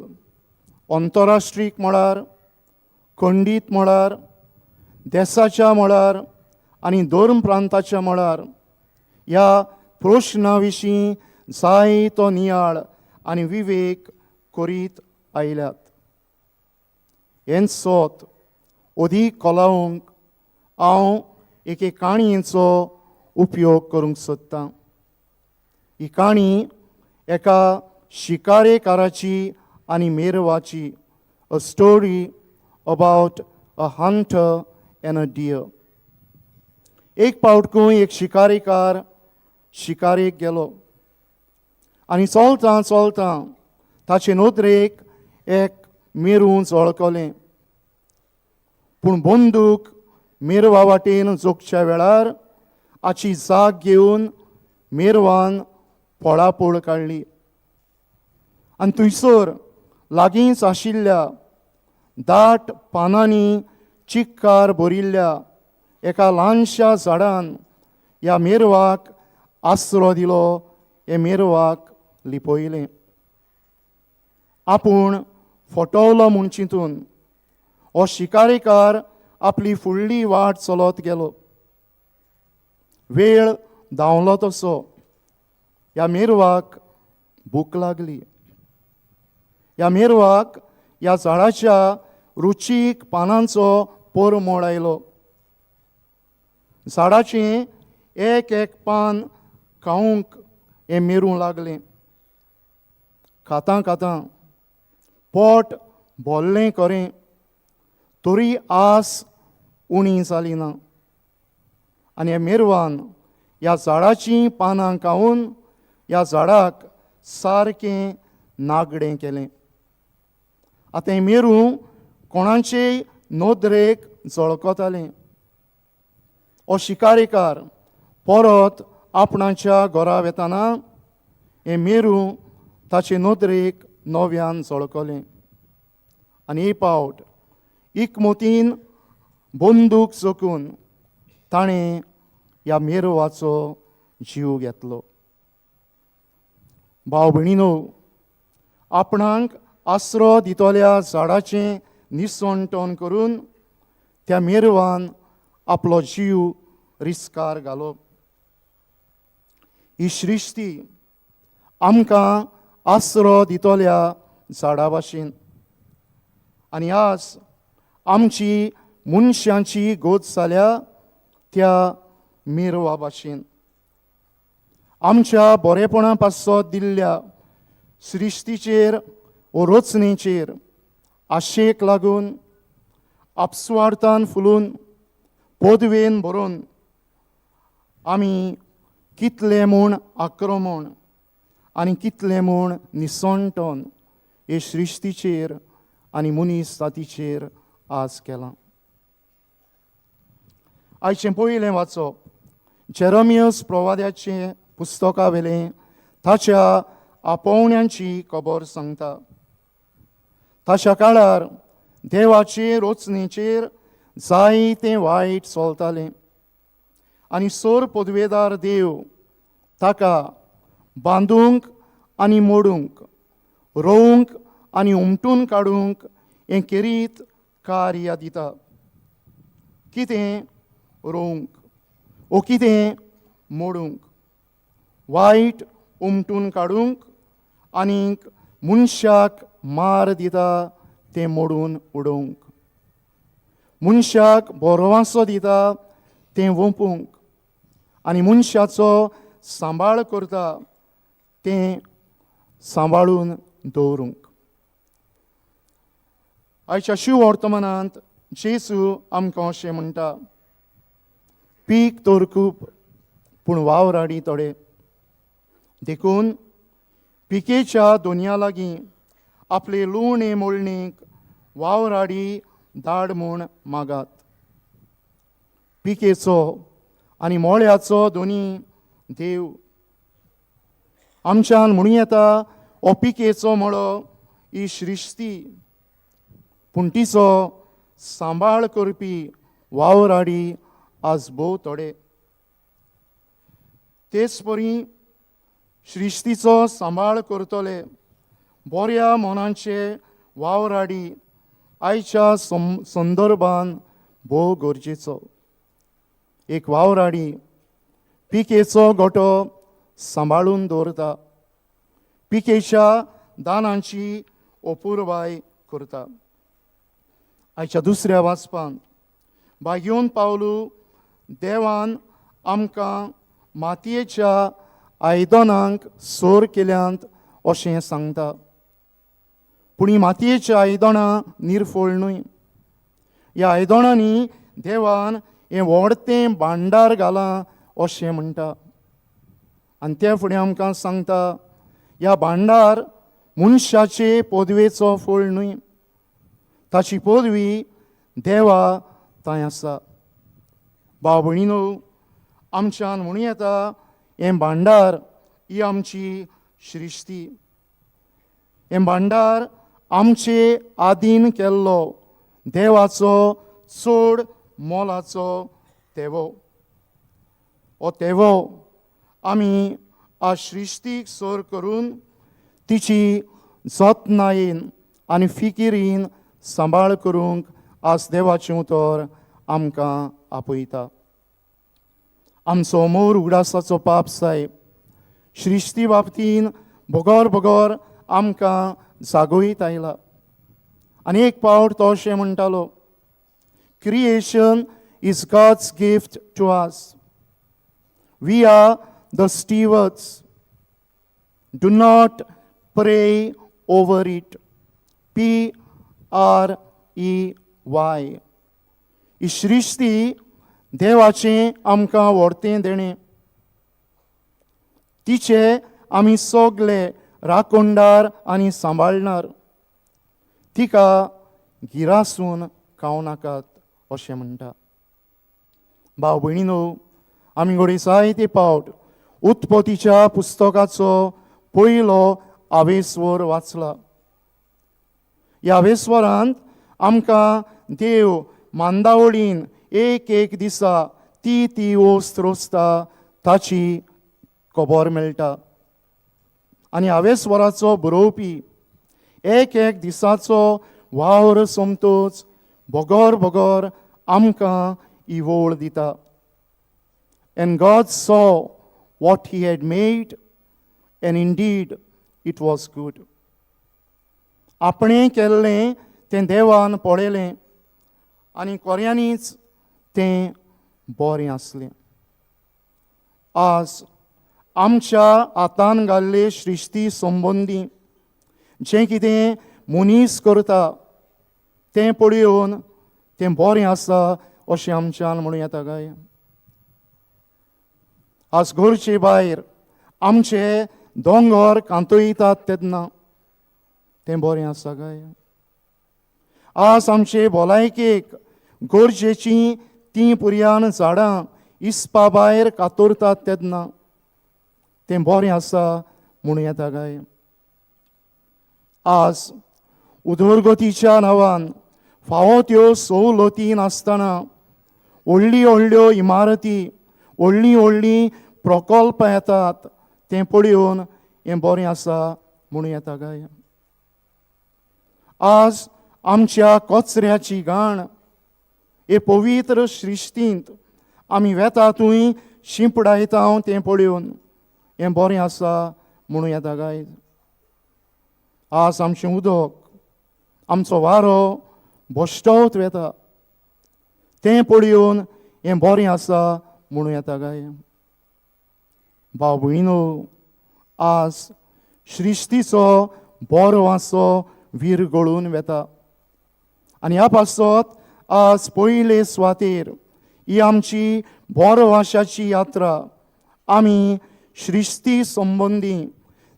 अंतरराष्ट्रीक मळार, खंडीत मळार, देसाच्या मळार आनी धर्म प्रांताच्या मळार ह्या प्रश्ना विशीं जायतो नियाळ आनी विवेक करीत आयल्यात. हें सोत अदीक कोलावंक हांव एके काणयेचो उपयोग करूंक सोदतां. ही काणी एका शिकारेकाराची आनी मेरवाची, a story about a hunter and a deer. एक पावट खंय एक शिकारेकार शिकारेक गेलो आनी चलतां चलतां ताचे नदरेक एक मेरू झळकलें. पूण बंदूक मेरवा वाटेन जोगच्या वेळार हाची जाग घेवन मेरवान पळापळ काडली आनी थंयसर लागींच आशिल्ल्या दाट पानांनी चिक्कार भरिल्ल्या एका ल्हानशा झाडान ह्या मेरवाक आसरो दिलो, हे मेरवाक लिपयलें. आपूण फटवलो म्हूण चिंतून हो शिकारेकार आपली फुडली वाट चलत गेलो. वेळ धांवलो तसो ह्या मेरवाक भूक लागली. ह्या मेरवाक ह्या झाडाच्या रुचीक पानांचो परमळ आयलो. झाडाचें एक एक पान खावंक हें मेरूं लागलें. खातां खातां पोट भरलें खरें, तरी आस उणी जाली ना आनी ह्या मेरवान ह्या झाडाचीं पानां खावन ह्या झाडाक सारकें नागडें केलें. आतां हें मेरू कोणाचेय नदरेक झळकतालें. हो शिकारेकार परत आपणाच्या घरा वेताना हें मेरू ताचे नदरेक नव्यान झळकलें आनी एक पावट इकमतीन बंदूक चोखून ताणें ह्या मेरवाचो जीव घेतलो. भाव भयणीनो, आपणाक आसरो दितल्या झाडाचें निसणटण करून त्या मेरवान आपलो जीव रिस्कार घालो. ही सृश्टी आमकां आसरो दितल्या झाडा भाशेन आनी आज आमची मनशांची गोत जाल्या त्या मेरवा भाशेन. आमच्या बरेपणा पासत दिल्ल्या सृश्टीचेर वो रचणेचेर आशेक लागून आपसुवार्थान फुलून पदवेन भरून आमी कितलें म्हूण आक्रमण आनी कितलें म्हूण निसणटण हे सृश्टीचेर आनी मनीस जातीचेर आज केलां. आयचें पयलें वाचप जेरमियस प्रवाद्याचें पुस्तका वेलें ताच्या आपोवण्यांची खबर सांगता. ताच्या काळार देवाचे रचणेचेर जायतें वायट चलतालें आनी सोर पदवेदार देव ताका बांदूंक आनी मोडूंक, रोवंक आनी उमटून काडूंक हें खेरीत कार्य दिता. कितें रोवंक ओ कितें मोडूंक, वायट उमटून काडूंक आनीक मनशाक मार दिता तें मोडून उडोवंक, मनशाक बरो दिता तें वोंपूंक आनी मनशाचो सांबाळ करता तें सांबाळून दवरूंक. आयच्या शिव वर्तमानांत जेजू आमकां अशें म्हणटा, पीक तर खूब पूण वावराडी थोडे, देखून पिकेच्या दोनया लागीं आपले लुवणे मोळणेक वावराडी धाड म्हूण मागात. पिकेचो आनी मोळ्याचो दोनी देव आमच्यान म्हणूं येता हो पिकेचो मळो ही सृश्टी, पूण तिचो सांबाळ करपी वावराडी आज भोव थोडे. तेच परी सृश्टीचो सांबाळ करतले बऱ्या मनाचे वावराडी आयच्या संदर्भान भोव गरजेचो. एक वावराडी पिकेचो गोटो सांबाळून दवरता, पिकेच्या दानांची अपुरबाय करता. आयच्या दुसऱ्या वाचपान भाग्योन पावलू देवान आमकां मातयेच्या आयदनांक सोर केल्यांत अशें सांगता, पूण ही मातयेच्या आयदनां निर्फळ न्हय. ह्या आयदनांनी देवान हें व्हडतें भांडार घालां अशें म्हणटा आनी ते फुडें आमकां सांगता ह्या भांडार मनशाचे पदवेचो फळ न्हय, ताची पदवी देवा थंय आसा. भाव भयणीनो, आमच्यान म्हणूं येता हें भांडार ही आमची सृश्टी, हें भांडार आमचे आदीन केल्लो देवाचो चड मोलाचो तेवो. हो तेवो आमी आज सृश्टीक सर करून तिची जतनायेन आनी फिकिरीन सांबाळ करूंक आज देवाचें उतर आमकां आपयता. आमचो मोर उगडासाचो पाप साहेब सृश्टी बाबतीन बगर बगर आमकां जागोयत आयला आनी एक पावट तो अशें म्हणटालो, creation is God's gift to us, we are the stewards, do not pray over it. P R E Y. ही सृश्टी देवाचें आमकां व्हरतें देणें. तिचे आमी सगले राखणदार आनी सांबाळणार. तिका गिरासून खावं नाकात अशें म्हणटा. भाव भयणीनो, आमी घडये जायते पावट उत्पत्तीच्या पुस्तकाचो पयलो आवेस्वर वाचला. ह्या आवेस्वरांत आमकां देव मांदावळीन एक एक दिसा ती ती वस्त रोसता ताची खबर मेळटा. आनी आवेस्वराचो बरोवपी एक एक दिसाचो वावर सोमतोच बगर बगर आमकां ही वळ दिता. And God saw what he had made, and indeed it was good. आपणें केल्लें तें देवान पळयलें आनी खऱ्यांनीच तें बरें आसलें. आज आमच्या हातान घाल्ले सृश्टी संबंदी जें कितें मनीस करता तें पळोवन तें बरें आसा अशें आमच्यान म्हणूं येता काय? आज घरचे भायर आमचे दोंगर कांतयतात तेन्ना तें बरें आसा काय? आज आमचे भलायकेक गरजेचीं तीं पुरयान झाडां इस्पा भायर कातरतात तेन्ना तें बरें आसा म्हणूं येता काय? आज उदरगतीच्या नांवान फावो त्यो सवलती नासतना व्हडली व्हडल्यो इमारती, व्हडलीं व्हडलीं प्रकल्प येतात तें पळोवन हें बरें आसा म्हणूं येता काय? आज आमच्या कचऱ्याची घाण हे पवित्र सृश्टींत आमी वेता थंय शिंपडायता तें पळोवन हें बरें आसा म्हणूं येता काय? आज आमचें उदक, आमचो वारो भश्टवत वेता तें पळोवन हें बरें आसा म्हणूं येता काय? भाव भयणीनो, आज सृश्टीचो बरो वासो विरगळून वेता आनी ह्या पासत आज पयले सुवातेर ही आमची बरो वाशाची यात्रा आमी सृश्टी संबंदी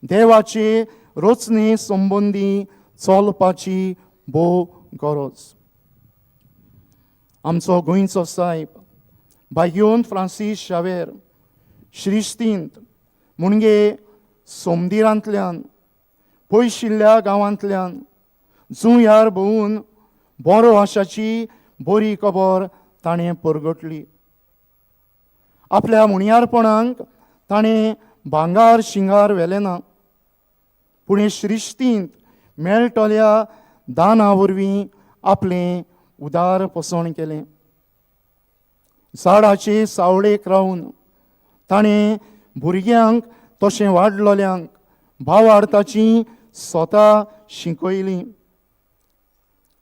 देवाचे रचने संबंदी चलपाची भोव गरज. आमचो गोंयचो सायब भाग्योन फ्रांसीस शावेर श्रिश्टींत मुणगे सोमदिरांतल्यान पयशिल्ल्या गांवांतल्यान जुंयार भोंवून बरो आशाची बरी खबर ताणें परगटली. आपल्या मुणयारपणाक ताणें भांगार शिंगार व्हेलें ना, पूण हे श्रिश्टींत मेळटल्या दाना वरवीं आपलें उदार पोसवण केलें. झाडाचे सावळेक रावन ताणें भुरग्यांक तशें वाडलोल्यांक भावार्थाची स्वता शिकयली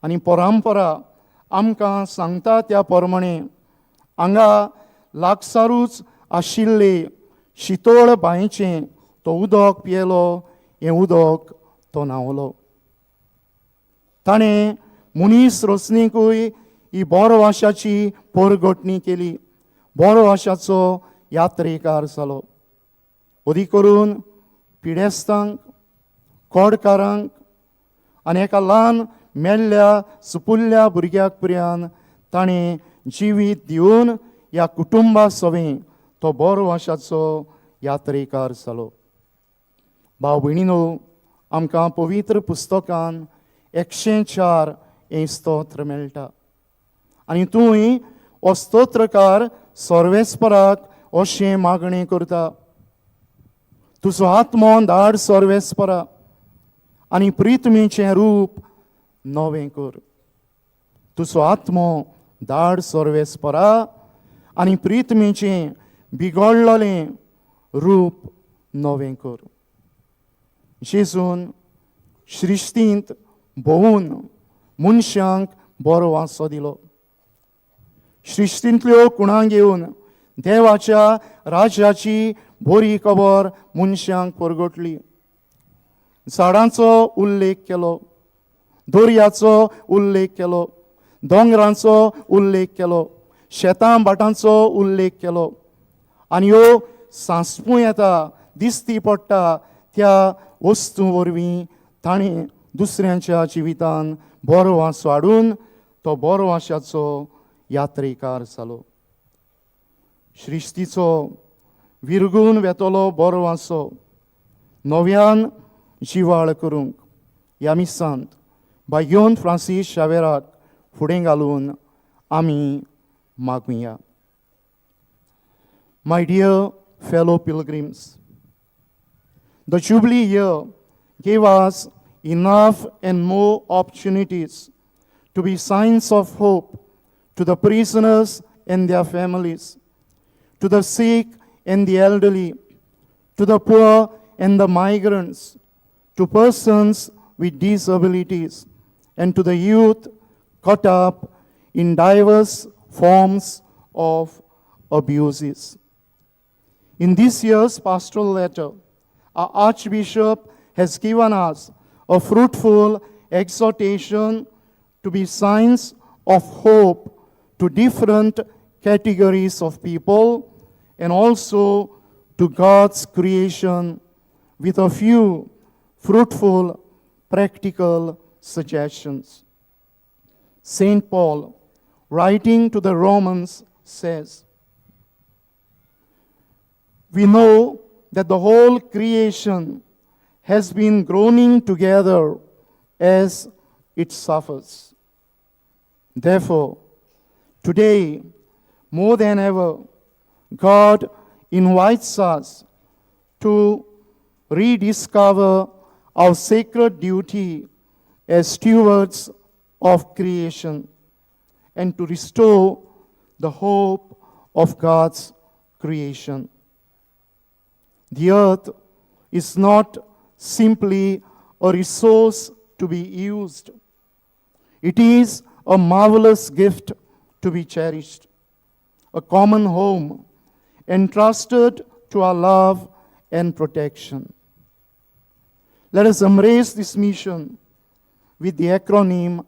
आनी परंपरा आमकां सांगता त्या प्रमाणे हांगा लागसारूच आशिल्ले शितोळ बांयचें तो उदक पियेलो, हें उदक तो न्हांवलो. ताणें मनीस रचणेकूय ही बरो आशाची परगटणी केली, बरो आशाचो यात्रेकार जालो. अदीक करून पिडेस्तांक, कोडकारांक आनी एका ल्हान मेल्ल्या सुपुल्ल्या भुरग्याक पर्यान ताणें जिवीत दिवन ह्या कुटुंबा सवें तो बरो आशाचो यात्रेकार जालो. भाव भयणीनो, आमकां पवित्र पुस्तकान 104 हें स्तोत्र मेळटा आनी तूंय हो स्तोत्रकार सर्वेस्पराक अशें मागणें करता, तुजो आत्मो धाड सर्वेस्परा आनी प्रितमीचें रूप नवें कर. तुजो आत्मो धाड सर्वेस्परा आनी प्रितमीचें बिगडलेलें रूप नवें कर. जेजून श्रिश्टींत भोंवून मनशांक बरो वासो दिलो. श्रिश्टींतल्यो कुणां घेवन देवाच्या राज्याची बरी खबर मनशांक परगटली. झाडांचो उल्लेख केलो, दर्याचो उल्लेख केलो, दोंगरांचो उल्लेख केलो, शेतां भाटांचो उल्लेख केलो आनी ह्यो सांसपूं येता दिश्टी पडटा त्या वस्तू वरवीं ताणें दुसऱ्यांच्या जिवितान बरो वासो हाडून तो बरो वाशाचो यात्रेकार जालो. श्रिश्टीचो विरगून वेतलो बरो वासो नव्यान जिवाळ करूंक ह्या मिसांत भाग्योन फ्रांसीस शावेराक फुडें घालून आमी मागुया. My dear fellow pilgrims, the Jubilee year gave us enough and more opportunities to be signs of hope to the prisoners and their families, to the sick and the elderly, to the poor and the migrants, to persons with disabilities, and to the youth caught up in diverse forms of abuses. In this year's pastoral letter, our Archbishop has given us a fruitful exhortation to be signs of hope to different categories of people and also to God's creation with a few fruitful, practical suggestions. St. Paul, writing to the Romans, says, "We know that the whole creation has been groaning together as it suffers. Therefore, today, more than ever, God invites us to rediscover our sacred duty as stewards of creation and to restore the hope of God's creation. The earth is not simply a resource to be used. It is a marvelous gift to be cherished, a common home entrusted to our love and protection. Let us embrace this mission with the acronym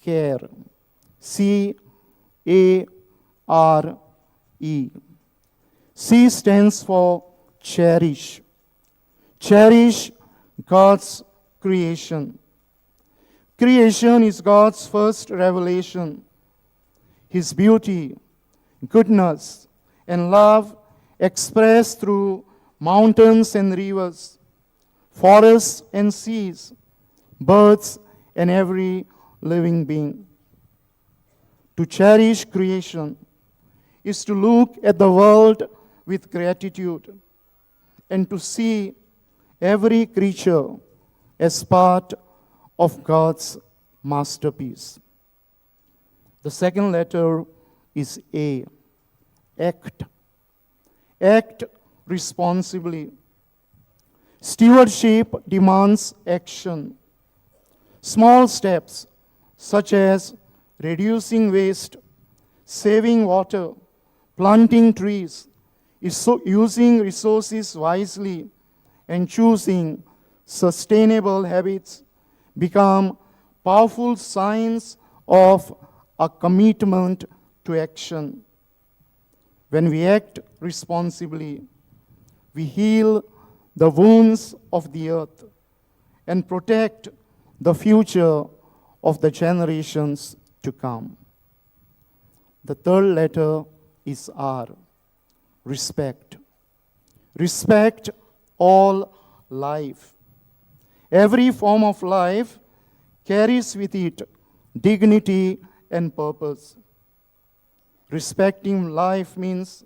CARE. C A R E. C stands for cherish. Cherish God's creation. Creation is God's first revelation. His beauty, goodness, and love expressed through mountains and rivers, forests and seas, birds and every living being. To cherish creation is to look at the world with gratitude and to see every creature as part of God's masterpiece. The second letter is A, act. Act responsibly. Stewardship demands action. Small steps such as reducing waste, saving water, planting trees, using resources wisely, and choosing sustainable habits become powerful signs of a commitment to action. When we act responsibly, we heal the wounds of the earth and protect the future of the generations to come. The third letter is R, respect. Respect all life. Every form of life carries with it dignity and purpose. Respecting life means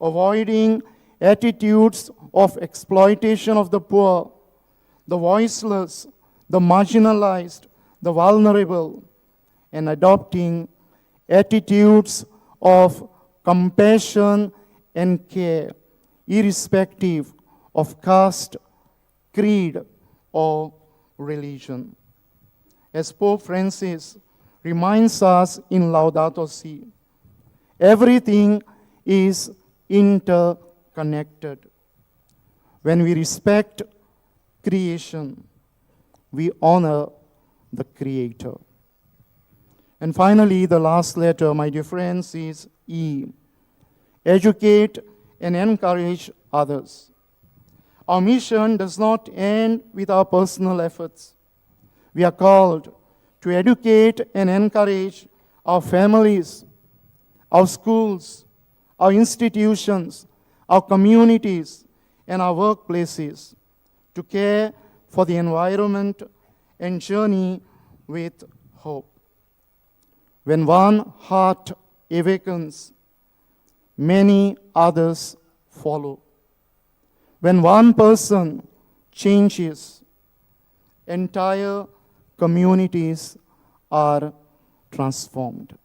avoiding attitudes of exploitation of the poor, the voiceless, the marginalized, the vulnerable, and adopting attitudes of compassion and care, irrespective of caste, creed, or religion. As Pope Francis reminds us in Laudato Si, everything is interconnected. When we respect creation, we honor the Creator. And finally, the last letter, my dear friends, is E. Educate and encourage others. Our mission does not end with our personal efforts. We are called to educate and encourage our families, our schools, our institutions, our communities, and our workplaces to care for the environment and journey with hope. When one heart awakens, many others follow. When one person changes, entire communities are transformed.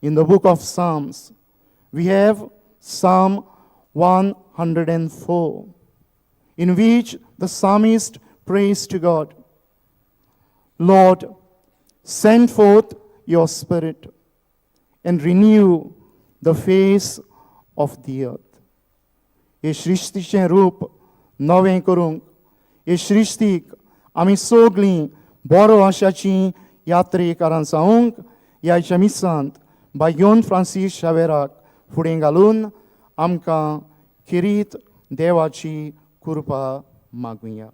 In the book of Psalms, we have Psalm 104, in which the psalmist prays to God, Lord, send forth your spirit and renew the face of the earth. हे सृश्टीचें रूप नवें करूंक हे सृश्टीक आमी सगळीं बरो आशाचीं यात्रेकारां जावंक ह्या मिसांत बायोन फ्रांसीस शावेराक फुडें घालून आमकां खेरीत देवाची कृपा मागुया.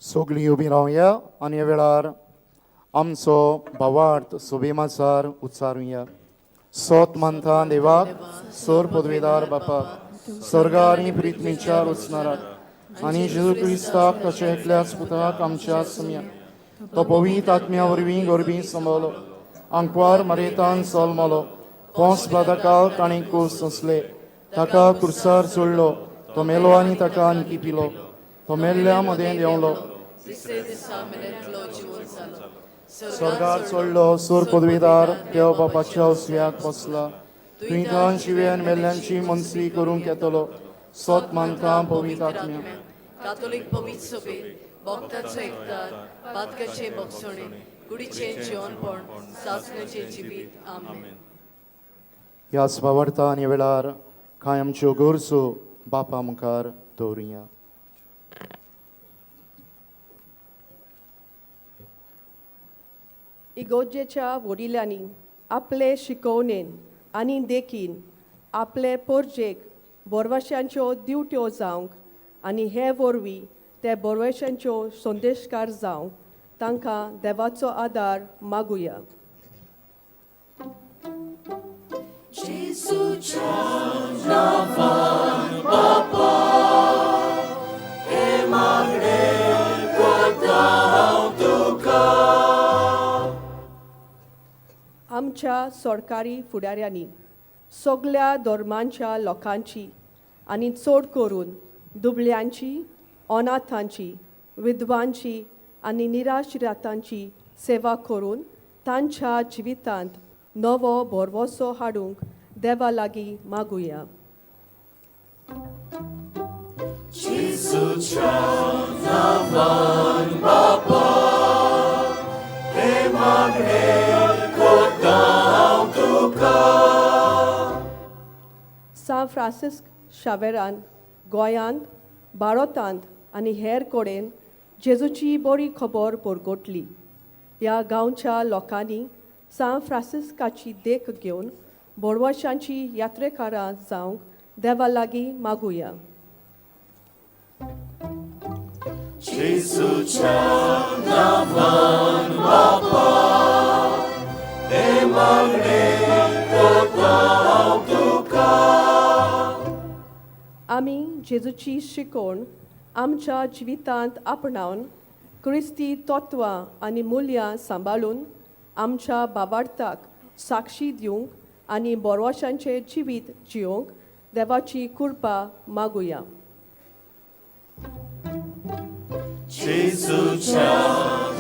सगळीं उबीं रावया आनी ह्या वेळार आमचो भावार्थ सोबेमाचार उच्चारुया. सोत मानता देवाक, सोर पदवेदार बापाक, स्वर्गा आनी पृथ्वीच्या रचणाराक आनी जेजू क्रिस्ताक ताच्या एकल्याच पुताक आमच्या सम्या, तो पवित्र आत्म्या वरवीं गोरबी सांबाळलो, आंकवार मरेतान जल्मलो, पोंस बादाकाल ताणें कूस सोंसले, ताका कुर्सार चडलो, तो मेलो आनी ताका आणकी पिलो, तो मेल्ल्या मदें देंवलो, स्वर्गार चडलो, सूर पदवीदार देव बापाच्या उजव्याक बसला, थंय तान जिव्यान मेल्ल्यांची मनसली करूंक येतलो. सोत मानता पवित्र आत्म्या, कातोलीक पवित्र सभेत, भक्ताचो एकतार, पातकाचे बक्षणे, कुडीचें जिवनपण, सासण्याचें जिवीत. आमेन. ह्याच भावार्था आनी वेळार कांय आमच्यो गरजो बापा मुखार दवरुया. इगोर्जेच्या वडिलांनी आपले शिकोवणेन आनी देखीन आपले पोरजेक बोरवाशांच्यो दिवट्यो जावंक आनी हे वरवीं ते बोरवाशांच्यो संदेशकार जावंक तांकां देवाचो आदार मागुया. आमच्या सरकारी फुडाऱ्यांनी सगल्या धर्मांच्या लोकांची आनी चड करून दुबळ्यांची, अनाथांची, विधवांची आनी निराश्रितांची सेवा करून तांच्या जिवितांत नवो भरवसो हाडूंक देवा लागीं मागुया. सांत फ्रांसिस्क शावेरान गोंयांत, भारतांत आनी हेर कडेन जेजूची बरी खबर परगटली. ह्या गांवच्या लोकांनी सांत फ्रांसिस्काची देख घेवन बोरवाशांची यात्रेकारां जावंक देवा लागीं मागुया. आमी जेजूची शिकवण आमच्या जिवितांत आपणावन क्रिस्ती तत्वां आनी मुल्यां सांबाळून आमच्या बाबार्थाक साक्षी दिवंक आनी बोरवाशांचें जिवीत जियोंक देवाची कृपा मागुया. जेजूच्या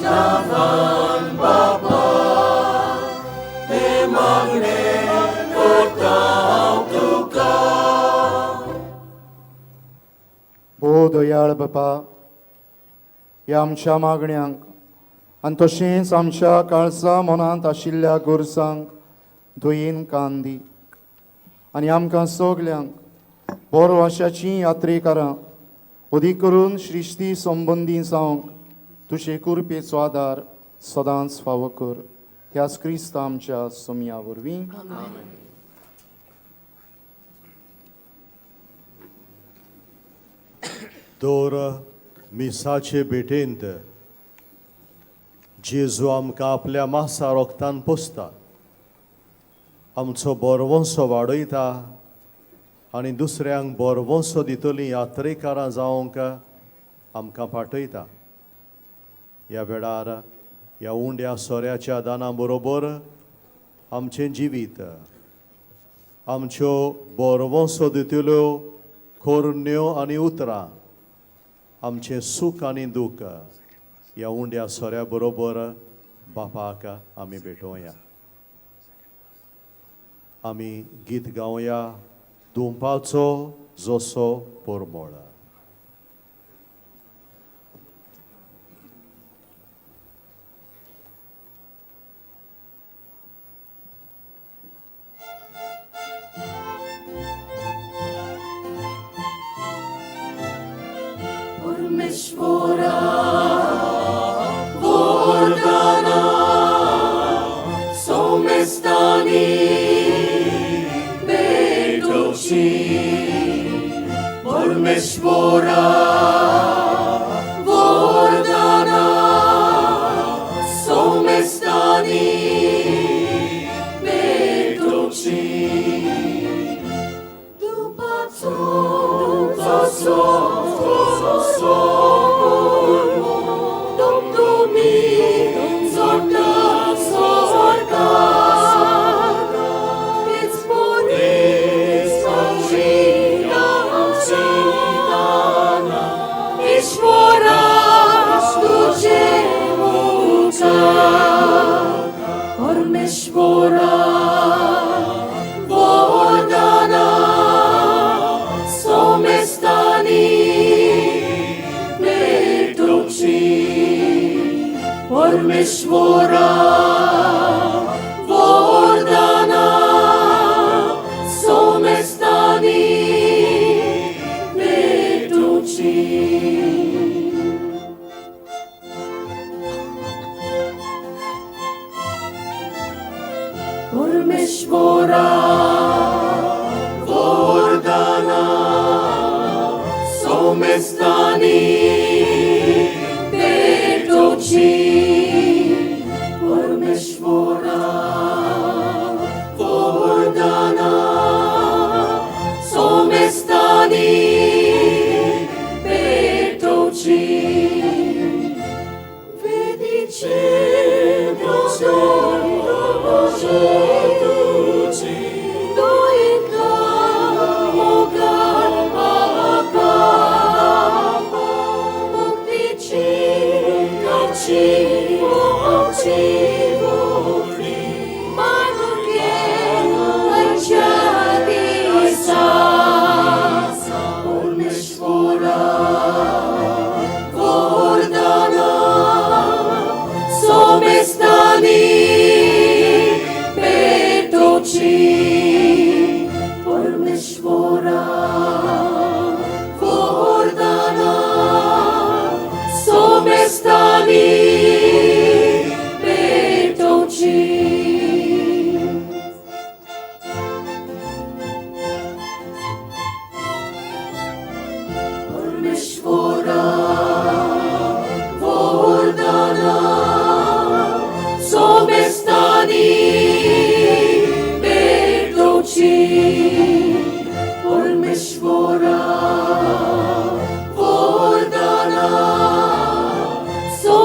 नांवान बाबा हें मागणें करता हांव तुका. भोव दयाळ बापा, ह्या आमच्या मागण्यांक आनी तशेंच आमच्या काळजा मनांत आशिल्ल्या गरजांक दयेन कान दी आनी आमकां सगल्यांक बरो आशाचीं यात्रेकारां अदीक करून श्रिश्टी संबंदी जावंक तुजे कृपेचो आदार सदांच फावो कर. त्याच क्रिस्त आमच्या सोमया वरवीं. दर मिसाचे भेटेंत जेजू आमकां आपल्या मासा रोगतान पोसता, आमचो बरवंसो वाडयता आनी दुसऱ्यांक बरवंसो दितलीं यात्रेकारां जावंक आमकां पाठयता. ह्या वेळार ह्या उंड्या सोऱ्याच्या दाना बरोबर आमचें जिवीत, आमच्यो बरवंसो दितल्यो कोरण्यो आनी उतरां, आमचें सूख आनी दूख ह्या उंड्या सोऱ्या बरोबर बापाक आमी भेटोवया. आमी गीत गावया दुंपाचो जसो परमळ. परमेश्वरा वरदाना सोमेस्तानी भेटोवची. परमेश्वरा वरदाना सोमेस्तानी भेटोवची. दुपाचो जसो परमेश्वरा वरदाना सोमेस्तानी भेटोवची. परमेश्वरा वरदाना सोमेस्तानी भेटोवची. परमेश्वरा वरदाना सोमेस्तानी भेटोवची. परमेश्वरा वरदाना सोमेस्तानी भेटोवची. वेदीचे परमेश्वरा वरदाना सोमेस्तानी भेटोवची. परमेश्वरा वरदाना सोमेस्तानी भेटोवची. परमेश्वरा वरदाना सोमेस्तानी भेटोवची. परमेश्वरा वरदाना सोमेस्तानी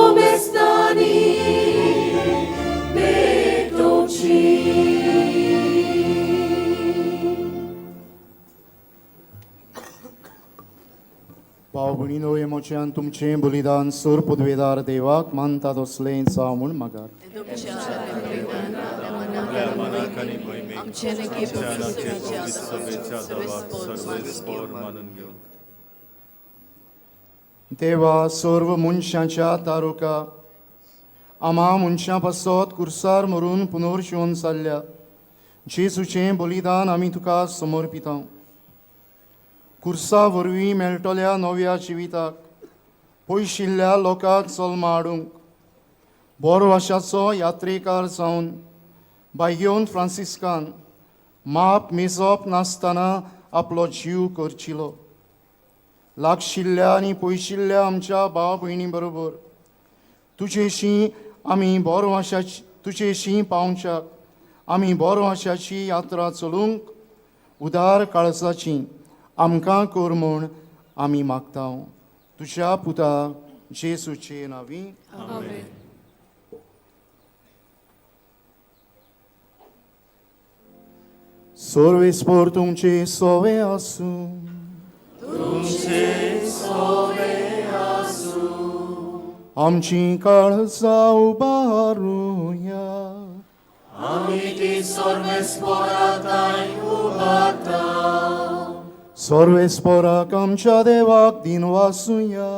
भयणीनो हें म्हजें आनी तुमचें बलिदान सोर पदवेदार देवाक मानता तसलें जावं म्हूण मागार. देवा सर्व मनशांच्या तारुका आमा मनशां पासत कुर्सार मरून पुनर्शिवन जाल्ल्या जेजूचें बलिदान आमी तुका समर्पिता. कुर्सा वरवीं मेळटल्या नव्या जिविताक पयशिल्ल्या लोकांक जल्मा हाडूंक बरो आशाचो यात्रेकार जावन बायगेवन फ्रांसिस्कान माप मेजप नासतना आपलो जीव करचिलो. लागशिल्ल्या आनी पयशिल्ल्या आमच्या भाव भयणी बरोबर तुजेशी आमी बरो आशाची तुजेशी पावच्याक आमी बरो आशाची यात्रा चलूंक उदार काळजाची आमकां कर म्हूण आमी मागता. तुज्या पुता जेजूचे नांवी. सर्वेस्पर तुमचे सोवे आसूं. आमची काळजां उबारुया. सर्वेस्पराक आमच्या देवाक दिन वासुया.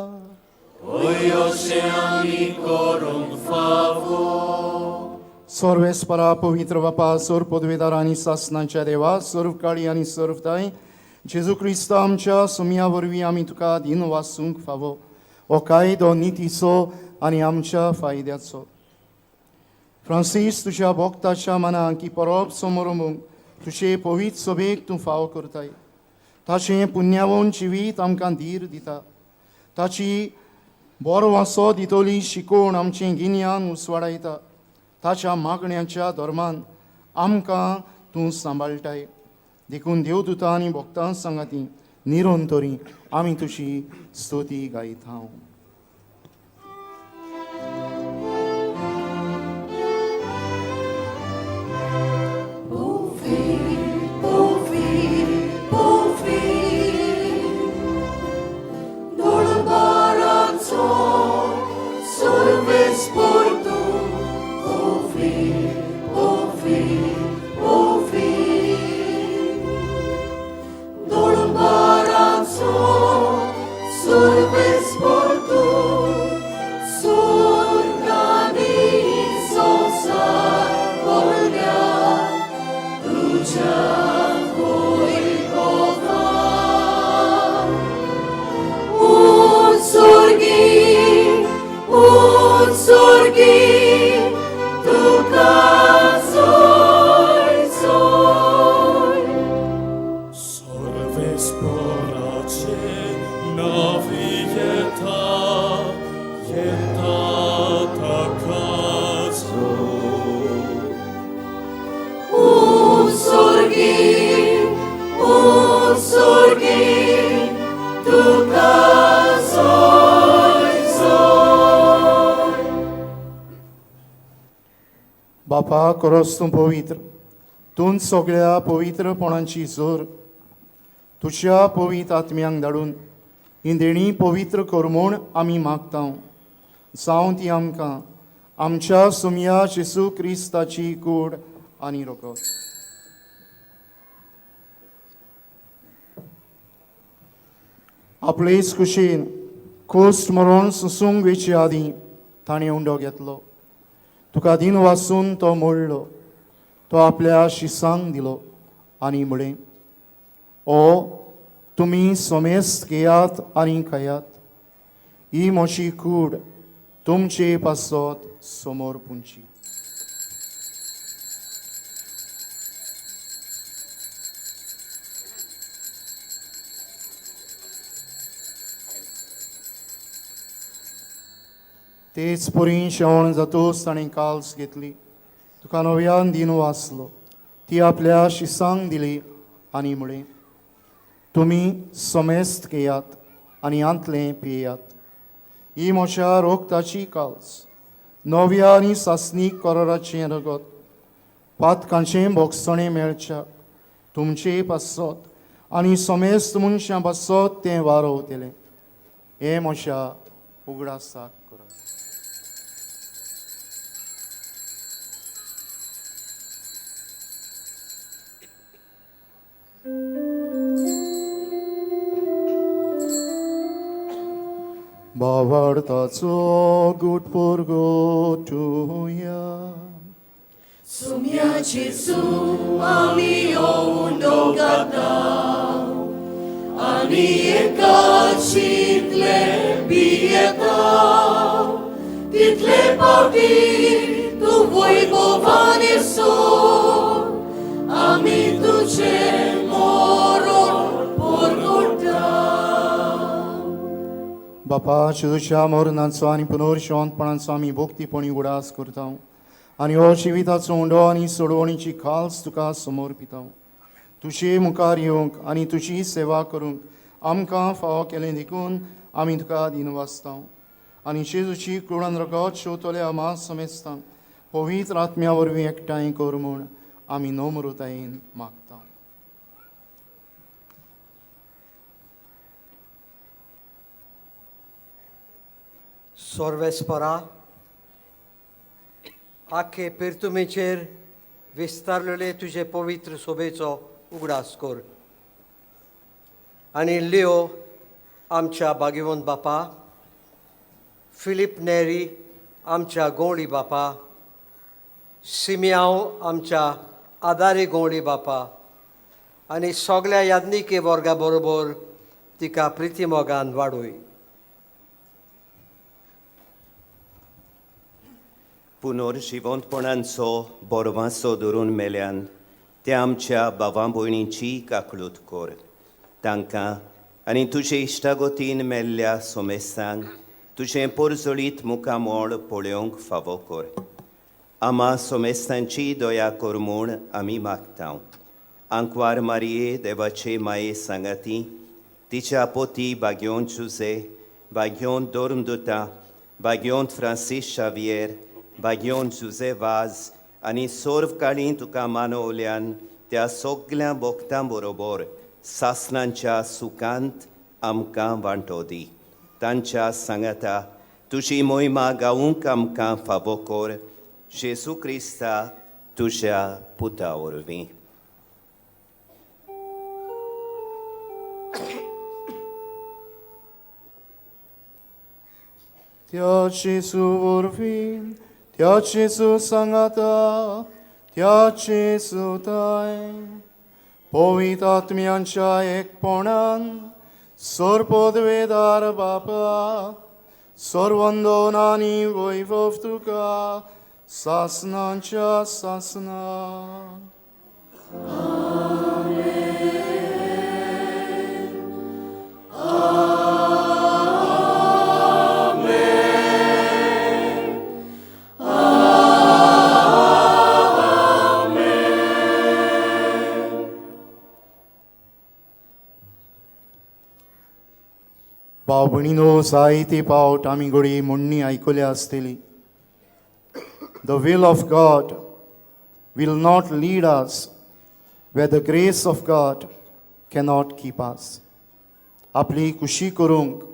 सर्वेस्परा पवित्र बापा सर्व पदवेदार आनी सासनाच्या देवा सर्व काळी आनी सर्व ताय जेजू क्रिस्त आमच्या सुमया वरवीं आमी तुका दिन वासूंक फावो हो कायदो नितीचो आनी आमच्या फायद्याचो. फ्रांसीस तुज्या भोक्ताच्या मनाक ही परब समोरमूंक तुजे पवित्र सभेक तूं फावो करताय. ताचें पुण्यावन जिवीत आमकां धीर दिता. ताची बरो वासो दितली शिकोवण आमचें गिन्यान उसवाडायता. ताच्या मागण्याच्या धर्मान आमकां तूं सांबाळटाय. देखून देवदूतां आनी भक्तां सांगाती निरंतरी आमी तुजी स्तुती गायता. बापा करोस तूं पवित्र, तूं सगळ्या पवित्रपणाची जोर तुज्या पवित्र आत्म्यांक धाडून ही देणी पवित्र कर म्हूण आमी मागता. जावं ती आमकां आमच्या सुमया जेजू क्रिस्ताची कूड आनी रगत. आपलेच कुशीन कोस्ट मरण सुसूंक वेचे आदीं ताणें उंडो घेतलो. तुका दिन वासून तो मोडलो. तो आपल्या शिसांक दिलो आनी म्हळें, ओ तुमी समेस्त घेयात आनी खायात. ही म्हजी कूड तुमचे पासत समोर पुंची. तेच परी शेवण जातोच ताणें काल्स घेतली. तुका नव्यान दिन वाचलो. ती आपल्या शिसांक दिली आनी म्हळें, तुमी समेस्त घेयात आनी आंतलें पियात. ही म्हज्या रोगताची काल्स नव्या आनी सासणीक कराराचें रगत पातकांचें भोगसणें मेळच्या तुमचे पासत आनी समेस्त मनशां पासत तें वारोवतलें. हें म्हज्या उगडासाक करात. भावार्थाचो गुट परगटुया. Sumia Jesu ami undo gata ani ekachitle bieta title pauti tu voibovane so ami tuche moron porgota. बापा, जेजूच्या मरणाचो आनी पुनर्जिवंतपणाचो आमी भक्तीपणी उगडास करता आनी हो जिविताचो उंडो आनी सोडवणीची खास तुका समर्पिता. तुजे मुखार येवंक आनी तुजी सेवा करूंक आमकां फावो केलें देखून आमी तुका दिनवासता आनी जेजूची कुडान रगत शेवतल्या आमा समेस्तांक पवित्र आत्म्या वरवीं एकठांय कर म्हूण आमी नम्रतायेन मागता. सोर्वेस्परा आखे पिर्तुमेचेर विस्तारलेले तुजे पवित्र सोबेचो उगडास कर आनी लिओ आमच्या बागेवंत बापा, फिलीप नेरी आमच्या गोंवळी बापा, सिमियांव आमच्या आदारी गोंवळी बापा आनी सगल्या याज्ञिके वर्गा बरोबर तिका प्रितीमोगान वाडोय. पुनर्जिवंतपणांचो बोरवासो धरून मेल्यान त्या आमच्या भावा भयणींची काकळूत कर. तांकां आनी तुजे इश्टागतीन मेल्ल्या सोमेस्तांक तुजें पोरजळीत मुखामळ पळोवंक फावो कर. आमा सोमेस्तांची दया कर म्हूण आमी मागता. आंकवार मारये देवाचे माये सांगाती तिच्या पोती बाग्योन चुजे, बाग्योन धर्मदुता, बाग्योन फ्रांसीस शावियर, बाग्योन जुजे वाज आनी सर्व काळी तुका मानवल्यान त्या सगल्या भक्तां बरोबर सासणांच्या सुखांत आमकां वांटो दी. तांच्या सांगाता तुजी मोहिमा गावूंक आमकां फावो कर. जेजू क्रिस्ता तुज्या पुता वरवीं. त्या जेजू वरवीं, त्या जेजू सांगाता, त्या जेजू ताय पवित्र आत्म्यांच्या एकपणान सर्पदवेदार बापा सर्वंदन आनी वैभव तुका सासनांच्या सासना. भाव भयणीनो, जायते पावट आमी घडये म्हणणी आयकल्या आसतली, The will of God will not lead us where the grace of God cannot keep us. आपली खुशी करूंक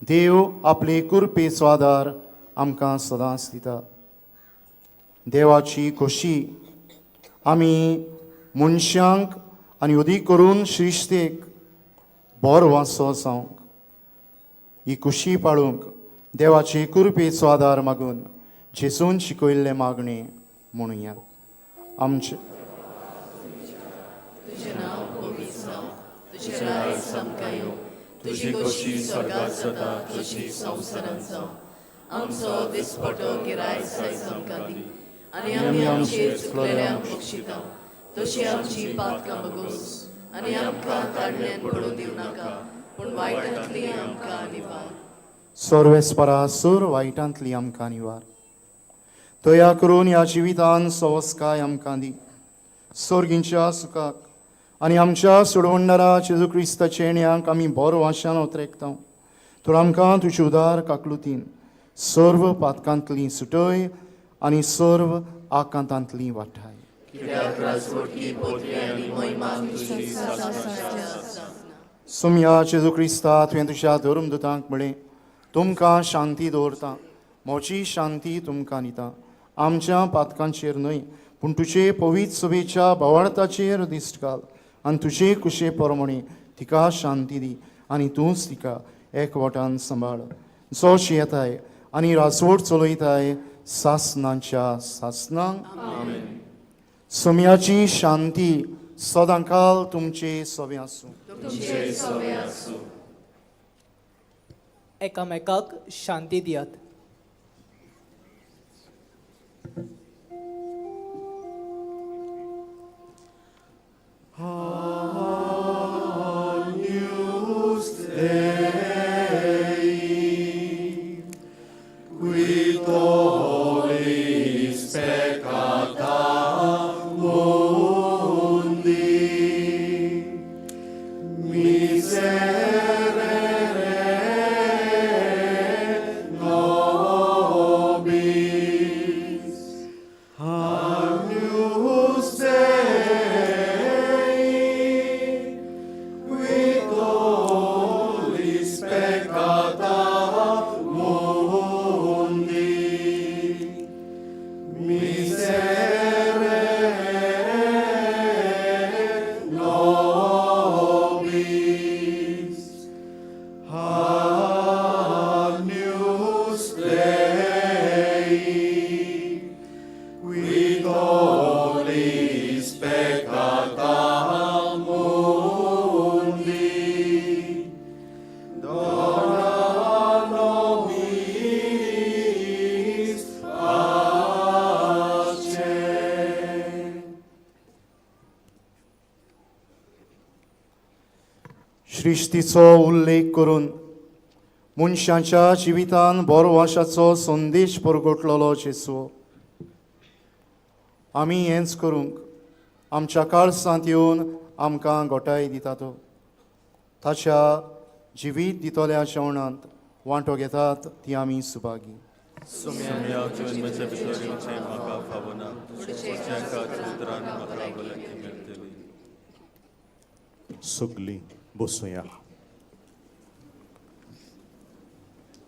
देव आपले कृपेचो आदार आमकां सदांच दिता. देवाची खोशी आमी मनशांक आनी अदीक करून श्रिश्तेक बरो वासो जावंक ही खुशी पाळूंक देवाची कृपेचो आदार मागून जेजून शिकयल्लें मागणें म्हणुया. आमचे तुजें नांव पवित्र जावं, तुजें राज आमकां येवं, तुजी खोशी स्वर्गात जाता तशी संवसारांत जावं. आमचो दिसपटो गिरायक आयज आमकां दी आनी आमी आमचेर चुकलेल्यांक बक्षिता तशी आमची पातकां बगोस आनी आमकां ताडण्यान पडूं दिवं नाका, पूण वायटांतली आमकां निवार. सर्वेस्परा सूर वायटांतली आमकां निवार. दया करून ह्या जिवितान सवस्काय आमकां दी. सर्गींच्या सुखाक आनी आमच्या सोडवणदारा जेजू क्रिस्ताचे येण्याक आमी बरो आशान उतरेकता. तर आमकां तुजे उदार काकलुतीन सर्व पातकांतली सुटय आनी सर्व आकांतांतली वाठाय. कित्याक राजवटकी, पदवी आनी महिमा तुजी सासणाची आसा. सोमया जेजू क्रिस्ता, तुवें तुज्या धर्मदूतांक म्हळें, तुमकां शांती दवरता, म्हजी शांती तुमकां दिता. आमच्या पातकांचेर न्हय, पूण तुजे पवित्र सभेच्या भावार्थाचेर दिश्ट घाल आनी तुजे कुशे प्रमाणे तिका शांती दी आनी तूंच तिका एकवटान सांबाळ, जो शियेताय आनी राजवट चलयताय सासनांच्या सासनांक. सोमयाची शांती सदांकाल तुमचे सवे आसूं. एकामेकाक शांती दियात. Agnus Dei, qui tollis peccata mundi, miserere nobis. Agnus Dei, qui tollis peccata mundi, miserere nobis. Agnus Dei, qui tollis peccata mundi, dona nobis pace. सृश्टीचो उल्लेख करून मनशाच्या जिवितान बरवाशाचो संदेश परगटलेलो जेजू, आमी हेंच करूंक आमच्या काळसांत येवन आमकां गोठाय दिता. तो ताच्या जिवीत दितल्या जेवणांत वांटो घेतात ती आमी सुभागी. सोम्या, तुवें म्हज्या भितर येवचें म्हाका फावना, तुज्या एकाच उतरान म्हाका भलायकी मेळटली. सगलीं बसुया.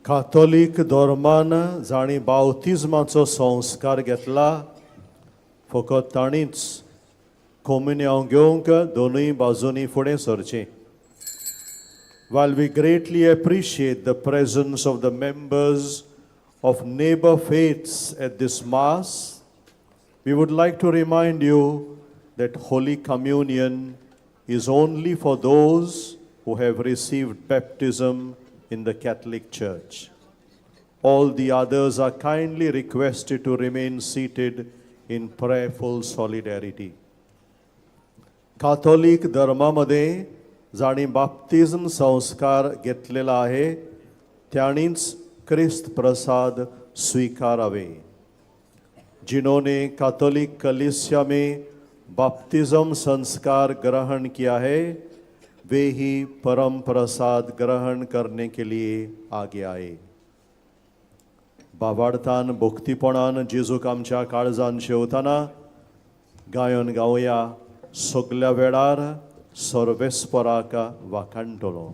कातोलीक धर्मान जांणी बावतिज्माचो संस्कार घेतला फकत तांणीच कोमुन्यांव घेवंक दोनूय बाजूंनी फुडें सरचें. While we greatly appreciate the presence of the members of neighbor faiths at this Mass, we would like to remind you that Holy Communion is only for those who have received baptism in the Catholic Church. All the others are kindly requested to remain seated in prayerful solidarity. Catholic धर्मामध्ये जांणी बाप्तिज्म संस्कार घेतलेला आहे त्यांनीच क्रिस्त प्रसाद स्वीकारावे. जिन्होंने Catholic कलीसिया में बाप्तिज्म संस्कार ग्रहण किया है वे ही परम प्रसाद ग्रहण करने के लिए आगे आए. बाबार्थान भक्तीपणान जेजूक आमच्या काळजान शेवतना गायन गावया, सगल्या वेळार सर्वेस्पराक वाखाणटलो.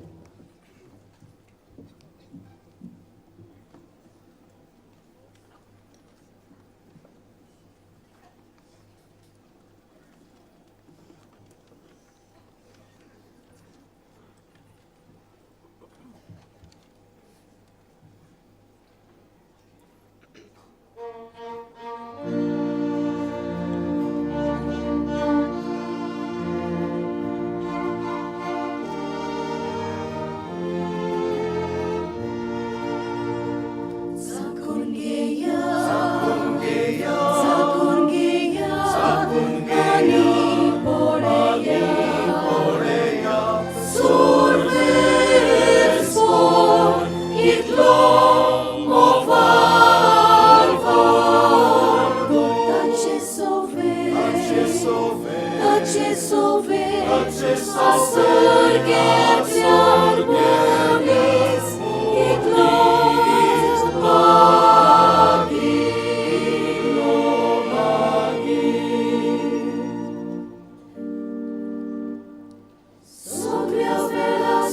Soglia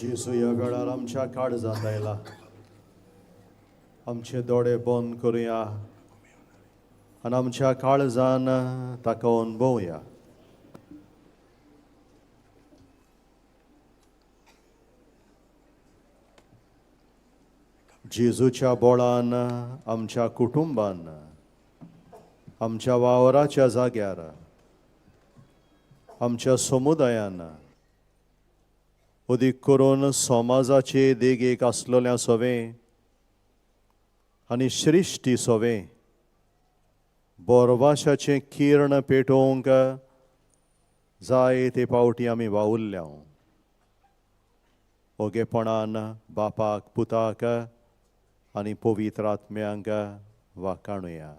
जेजू ह्या वेळार आमच्या काळजांत आयला. आमचे दोळे बंद करुया आनी आमच्या काळजान ताका अणभवया. जेजूच्या बोळान आमच्या कुटुंबान, आमच्या वावराच्या जाग्यार, आमच्या समुदायान, अदीक करून समाजाचे देगेक आसलेल्या सवें आनी श्रिश्टी सवें बोरवाशाचें किर्ण पेटोवंक जाय ते पावटी आमी वावुरल्या. ओगेपणान बापाक, पुताक आनी पवित्र आत्म्यांक वाकाणुया.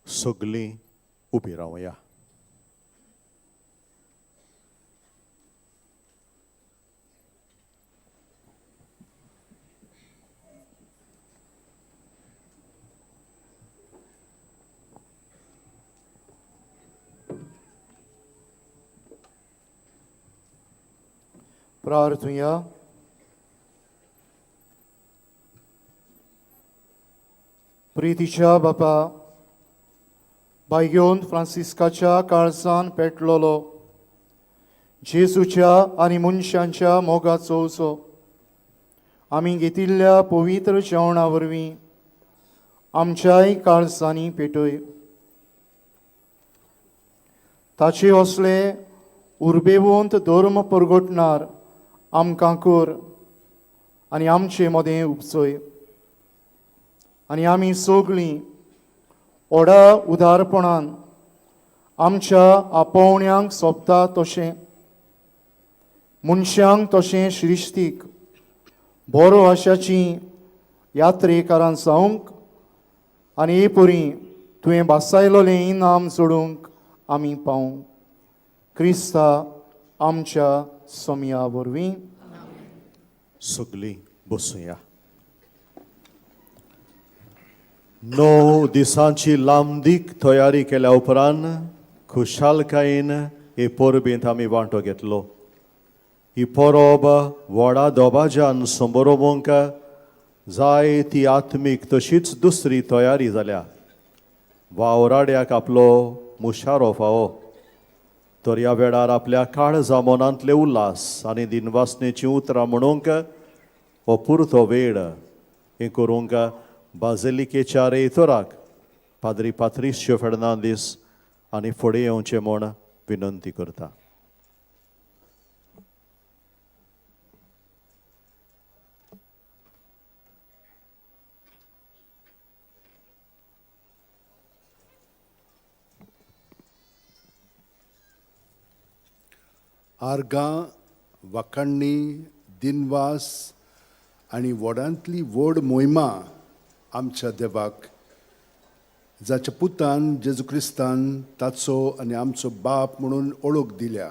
सगलीं उबी रावया. प्रार्थुया. प्रितीच्या बापा, बायगेवन फ्रांसिस्काच्या काळजान पेटलोलो जेजूच्या आनी मनशांच्या मोगाचो उजो आमी घेतिल्ल्या पवित्र जेवणा वरवीं आमच्याय काळजांनी पेटय. ताचे असले उर्बेवंत धर्म परगटणार आमकां कर आनी आमचे मदें उपचय आनी आमी सगळीं ओडा उदारपणान आमच्या आपोवण्यांक सोबता तशें मनशांक तशें श्रिश्टीक बरो आशाची यात्रेकारां जावंक आनी हे परी तुवें भासायलोलें इनाम जोडूंक आमी पावूं. क्रिस्ता आमच्या सोमया वरवीं. सगलीं बसुया. 9 दिसांची लांबदीक तयारी केल्या उपरांत खुशालकायेन हे परबेंत आमी वांटो घेतलो. ही परब व्हडा दबाज्यान समरोवंक जाय ती आत्मीक तशीच दुसरी तयारी जाल्या. वावराड्याक आपलो मुशारो फावो तर ह्या वेळार आपल्या काळजा मनांतले उल्हास आनी दिनवासनेचीं उतरां म्हणूंक हो पुरतो वेळ हें करूंक बाजिलिकेच्या रेयतोराक पाद्री पात्रिश्यो फेर्नांदीस आनी फुडें येवचें म्हूण विनंती करता. आर्गां, वाखाणणी, दिनवास आनी व्हडांतली व्हड मोहिमा आमच्या देवाक, जाच्या पुतान जेजू क्रिस्तान ताचो आनी आमचो बाप म्हणून ओळख दिल्या.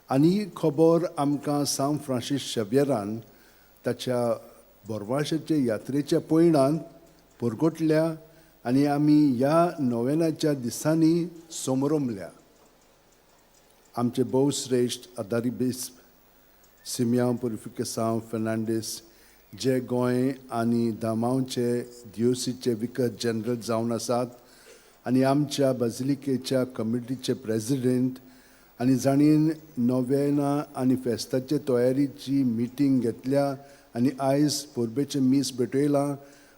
आनी ही खबर आमकां सांत फ्रांसीस शेव्यरान ताच्या बोरवाशाचे यात्रेच्या पयणांत परगटल्या आनी आमी ह्या नोवेनाच्या दिसांनी समरमल्या. आमचे भोवश्रेश्ठ आदारी बिस्प सिमयांव पुरिफिकेसांव फेर्नांडीस, जे गोंय आनी दामांवचे दियोसीचे विकर जनरल जावन आसात आनी आमच्या बाजिलिकेच्या कमिटीचे प्रेजिडेंट, आनी जाणीन नोवेना आनी फेस्ताचे तयारीची मिटींग घेतल्या आनी आयज परबेचें मीस भेटयलां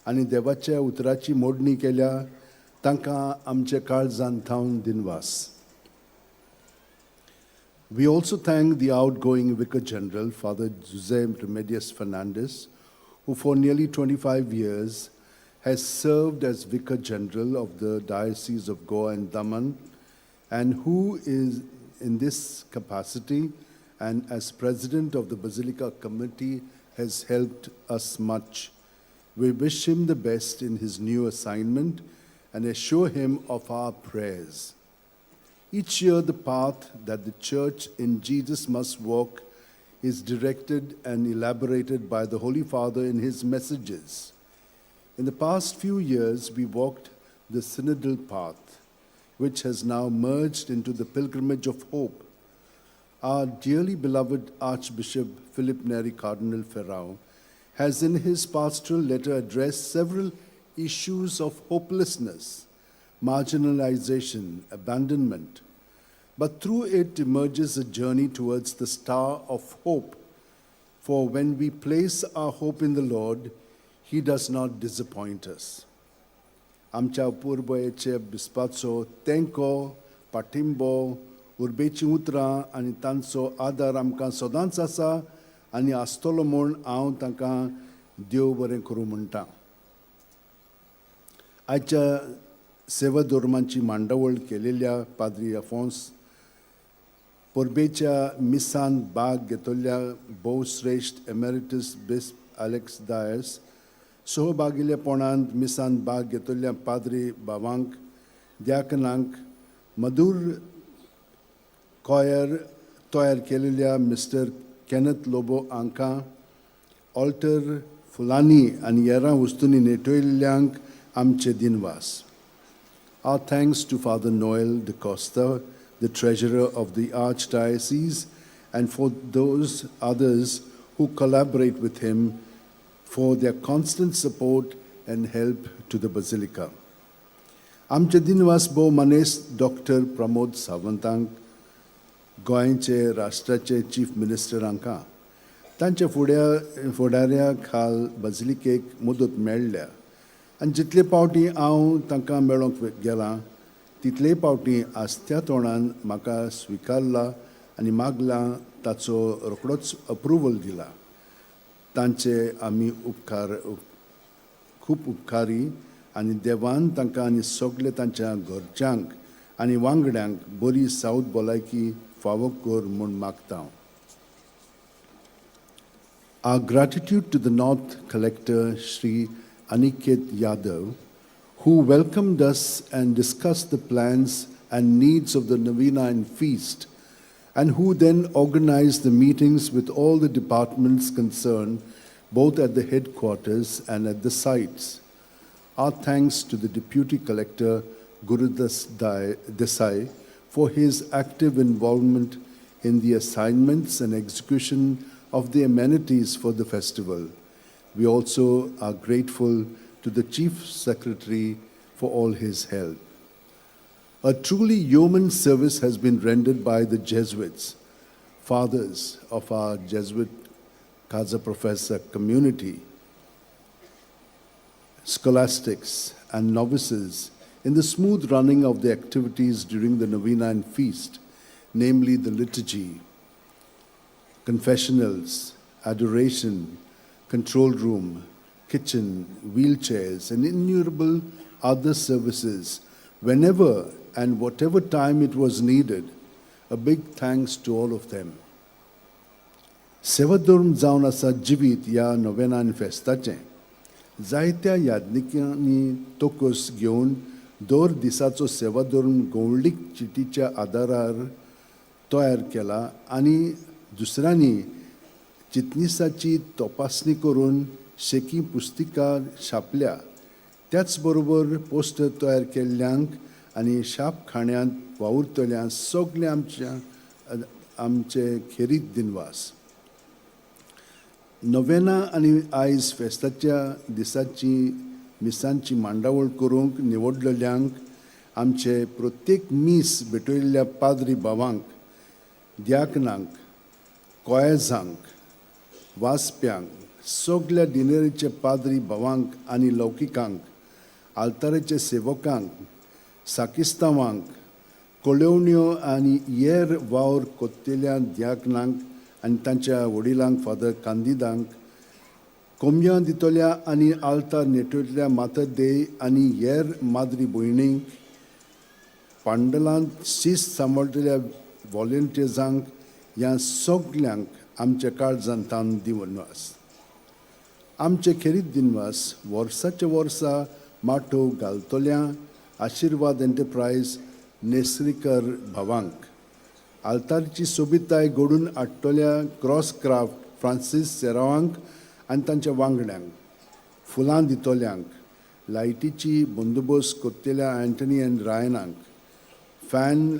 आनी देवाच्या उतराची मोडणी केल्या, तांकां आमचे काळजान थावन दिनवास. We also thank the outgoing Vicar General, Father Jose Remedios Fernandez, who for nearly 25 years has served as Vicar General of the Diocese of Goa and Daman, and who is in this capacity and as President of the Basilica Committee has helped us much. We wish him the best in his new assignment and assure him of our prayers. Each year, the path that the Church in Jesus must walk is directed and elaborated by the Holy Father in his messages. In the past few years, we walked the synodal path, which has now merged into the pilgrimage of hope. Our dearly beloved Archbishop Philip Neri Cardinal Ferrao has in his pastoral letter addressed several issues of hopelessness, marginalization, abandonment. But through it emerges a journey towards the star of hope. For when we place our hope in the Lord, He does not disappoint us. आमच्या पुर्बयेचे बिस्पाचो तेंको, पाठिंबो, उर्बेचीं उतरां आनी तांचो आदार आमकां सदांच आसा आनी आसतलो म्हूण हांव तांकां देव बरें करूं म्हणटा. आयच्या सेवा धर्मांची मांडावळ केलेल्या पाद्री अफोन्स, परबेच्या मिसान बाग घेतल्या भोवश्रेश्ठ एमेरिटस बिस्प अलेक्स डायस, सहभागिलेपणांत मिसान बाग घेतल्या पाद्री बाबांक, द्याकनांक, मधूर कॉयर तयार केलेल्या मिस्टर केनथ लोबो हांकां, ऑल्टर फुलांनी आनी हेरां वस्तूंनी नेटयल्ल्यांक आमचे दिनवास. Our thanks to Father Noel de Costa, the treasurer of the Archdiocese, and for those others who collaborate with him for their constant support and help to the Basilica. आमचे दिनवास भोव मानेस doctor Pramod सावंतांक, गोंयचे राष्ट्राचे चीफ मिनिस्टर हांकां, तांच्या फुडाऱ्या खाल बाजिलिकेक मदत मेळ्ळ्या आनी जितले पावटी हांव तांकां मेळोंक गेलां तितले पावटी आस्त्या तोंडान म्हाका स्विकारला आनी मागलां ताचो रोखडोच अप्रुवल दिला. तांचे आमी उपकार खूब उपकारी आनी देवान तांकां आनी सगळे तांच्या घरच्यांक आनी वांगड्यांक बरी सावथ भलायकी फावो कर म्हूण मागता हांव. Our gratitude to the North Collector, Shri Aniket Yadav, who welcomed us and discussed the plans and needs of the Novena and Feast, and who then organized the meetings with all the departments concerned, both at the headquarters and at the sites. Our thanks to the Deputy Collector, Gurudas Desai, for his active involvement in the assignments and execution of the amenities for the festival. We also are grateful to the Chief Secretary for all his help. A truly human service has been rendered by the Jesuits, fathers of our Jesuit Casa Professa community, scholastics, and novices in the smooth running of the activities during the novena and feast, namely the liturgy, confessionals, adoration, control room, kitchen, wheelchairs, and innumerable other services whenever and whatever time it was needed. A big thanks to all of them. सेवाधर्म जावन आसा जिवीत ह्या novena आनी फेस्ताचें. जायत्या याज्ञिकांनी तोकस घेवन दर दिसाचो सेवाधर्म गवळीक चिटीच्या आदारार तयार केला आनी दुसऱ्यांनी चितनिसाची तपासणी करून शेकी पुस्तिका छापल्या. त्याच बरोबर पोस्टर तयार केल्ल्यांक आनी शापखाण्यांत वावुरतल्यांक सगळ्या आमचे खेरीत दिनवास. नोवेना आनी आयज फेस्ताच्या दिसाची मिसांची मांडावळ करूंक निवडलेल्यांक, आमचे प्रत्येक मीस भेटयल्ल्या पाद्री भावांक, द्याकनांक, कोयजांक, वाचप्यांक, सगल्या डिनेरीचे पाद्री भावांक आनी लौकिकांक, आल्ताराचे सेवकांक, साकिस्तांवांक, कळोवण्यो आनी हेर वावर कोत्तेल्या द्याकनांक आनी तांच्या वडिलांक फादर कांदिदांक, कोमयां दितल्या आनी आल्तार नेटयतल्या मातर देय आनी हेर माद्री भयणींक, पांडलांत शिस्त सांबाळटल्या व्हॉलंटियर्सांक, ह्या सगल्यांक आमच्या काळजान तान दिनवास. आमचे खेरीत दिनवास वर्साच्या वर्सा माटोव घालतल्या आशिर्वाद एंटरप्रायज नेसरीकर भावांक, आल्तारची सोबिताय घडून हाडटल्या क्रॉस क्राफ्ट फ्रांसीस सेरावांक आनी तांच्या वांगड्यांक, फुलां दितल्यांक, लायटीची बंदोबस्त कोत्तेल्या अँटनी आनी रायनाक, फॅन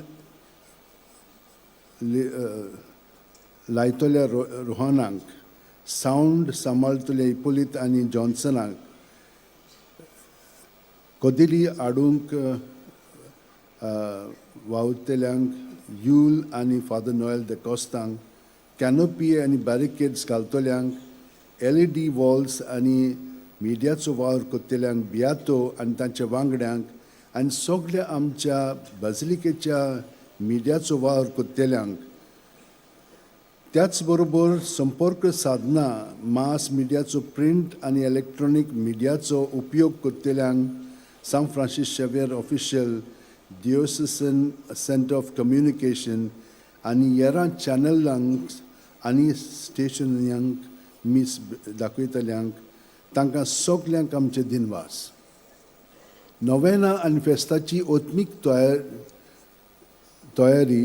लायतल्या रोहनाक, सावंड सांबाळतल्या इपोलीत आनी जॉन्सनाक, कदेली हाडूंक वावुरतल्यांक यूल आनी फादर नोएल देकोस्तांक, कॅनोपी आनी बॅरिकेड्स घालतल्यांक, एलईडी वॉल्स आनी मिडियाचो वावर कोत्तेल्यांक बियातो आनी तांच्या वांगड्यांक आनी सगल्या आमच्या बाजिलिकेच्या मिडियाचो वावर कोत्तेल्यांक. त्याच बरोबर संपर्क साधना मास मिडियाचो प्रिंट आनी इलेक्ट्रॉनीक मिडियाचो उपयोग कोत्तेल्यांक, San Francis Xavier official, diocesan centre of communication आनी हेरां चॅनलांक आनी स्टेशनांक मीस दाखयतल्यांक तांकां सगल्यांक आमचे दिनवास. नोवेना आनी फेस्ताची ओत्मीक तयारी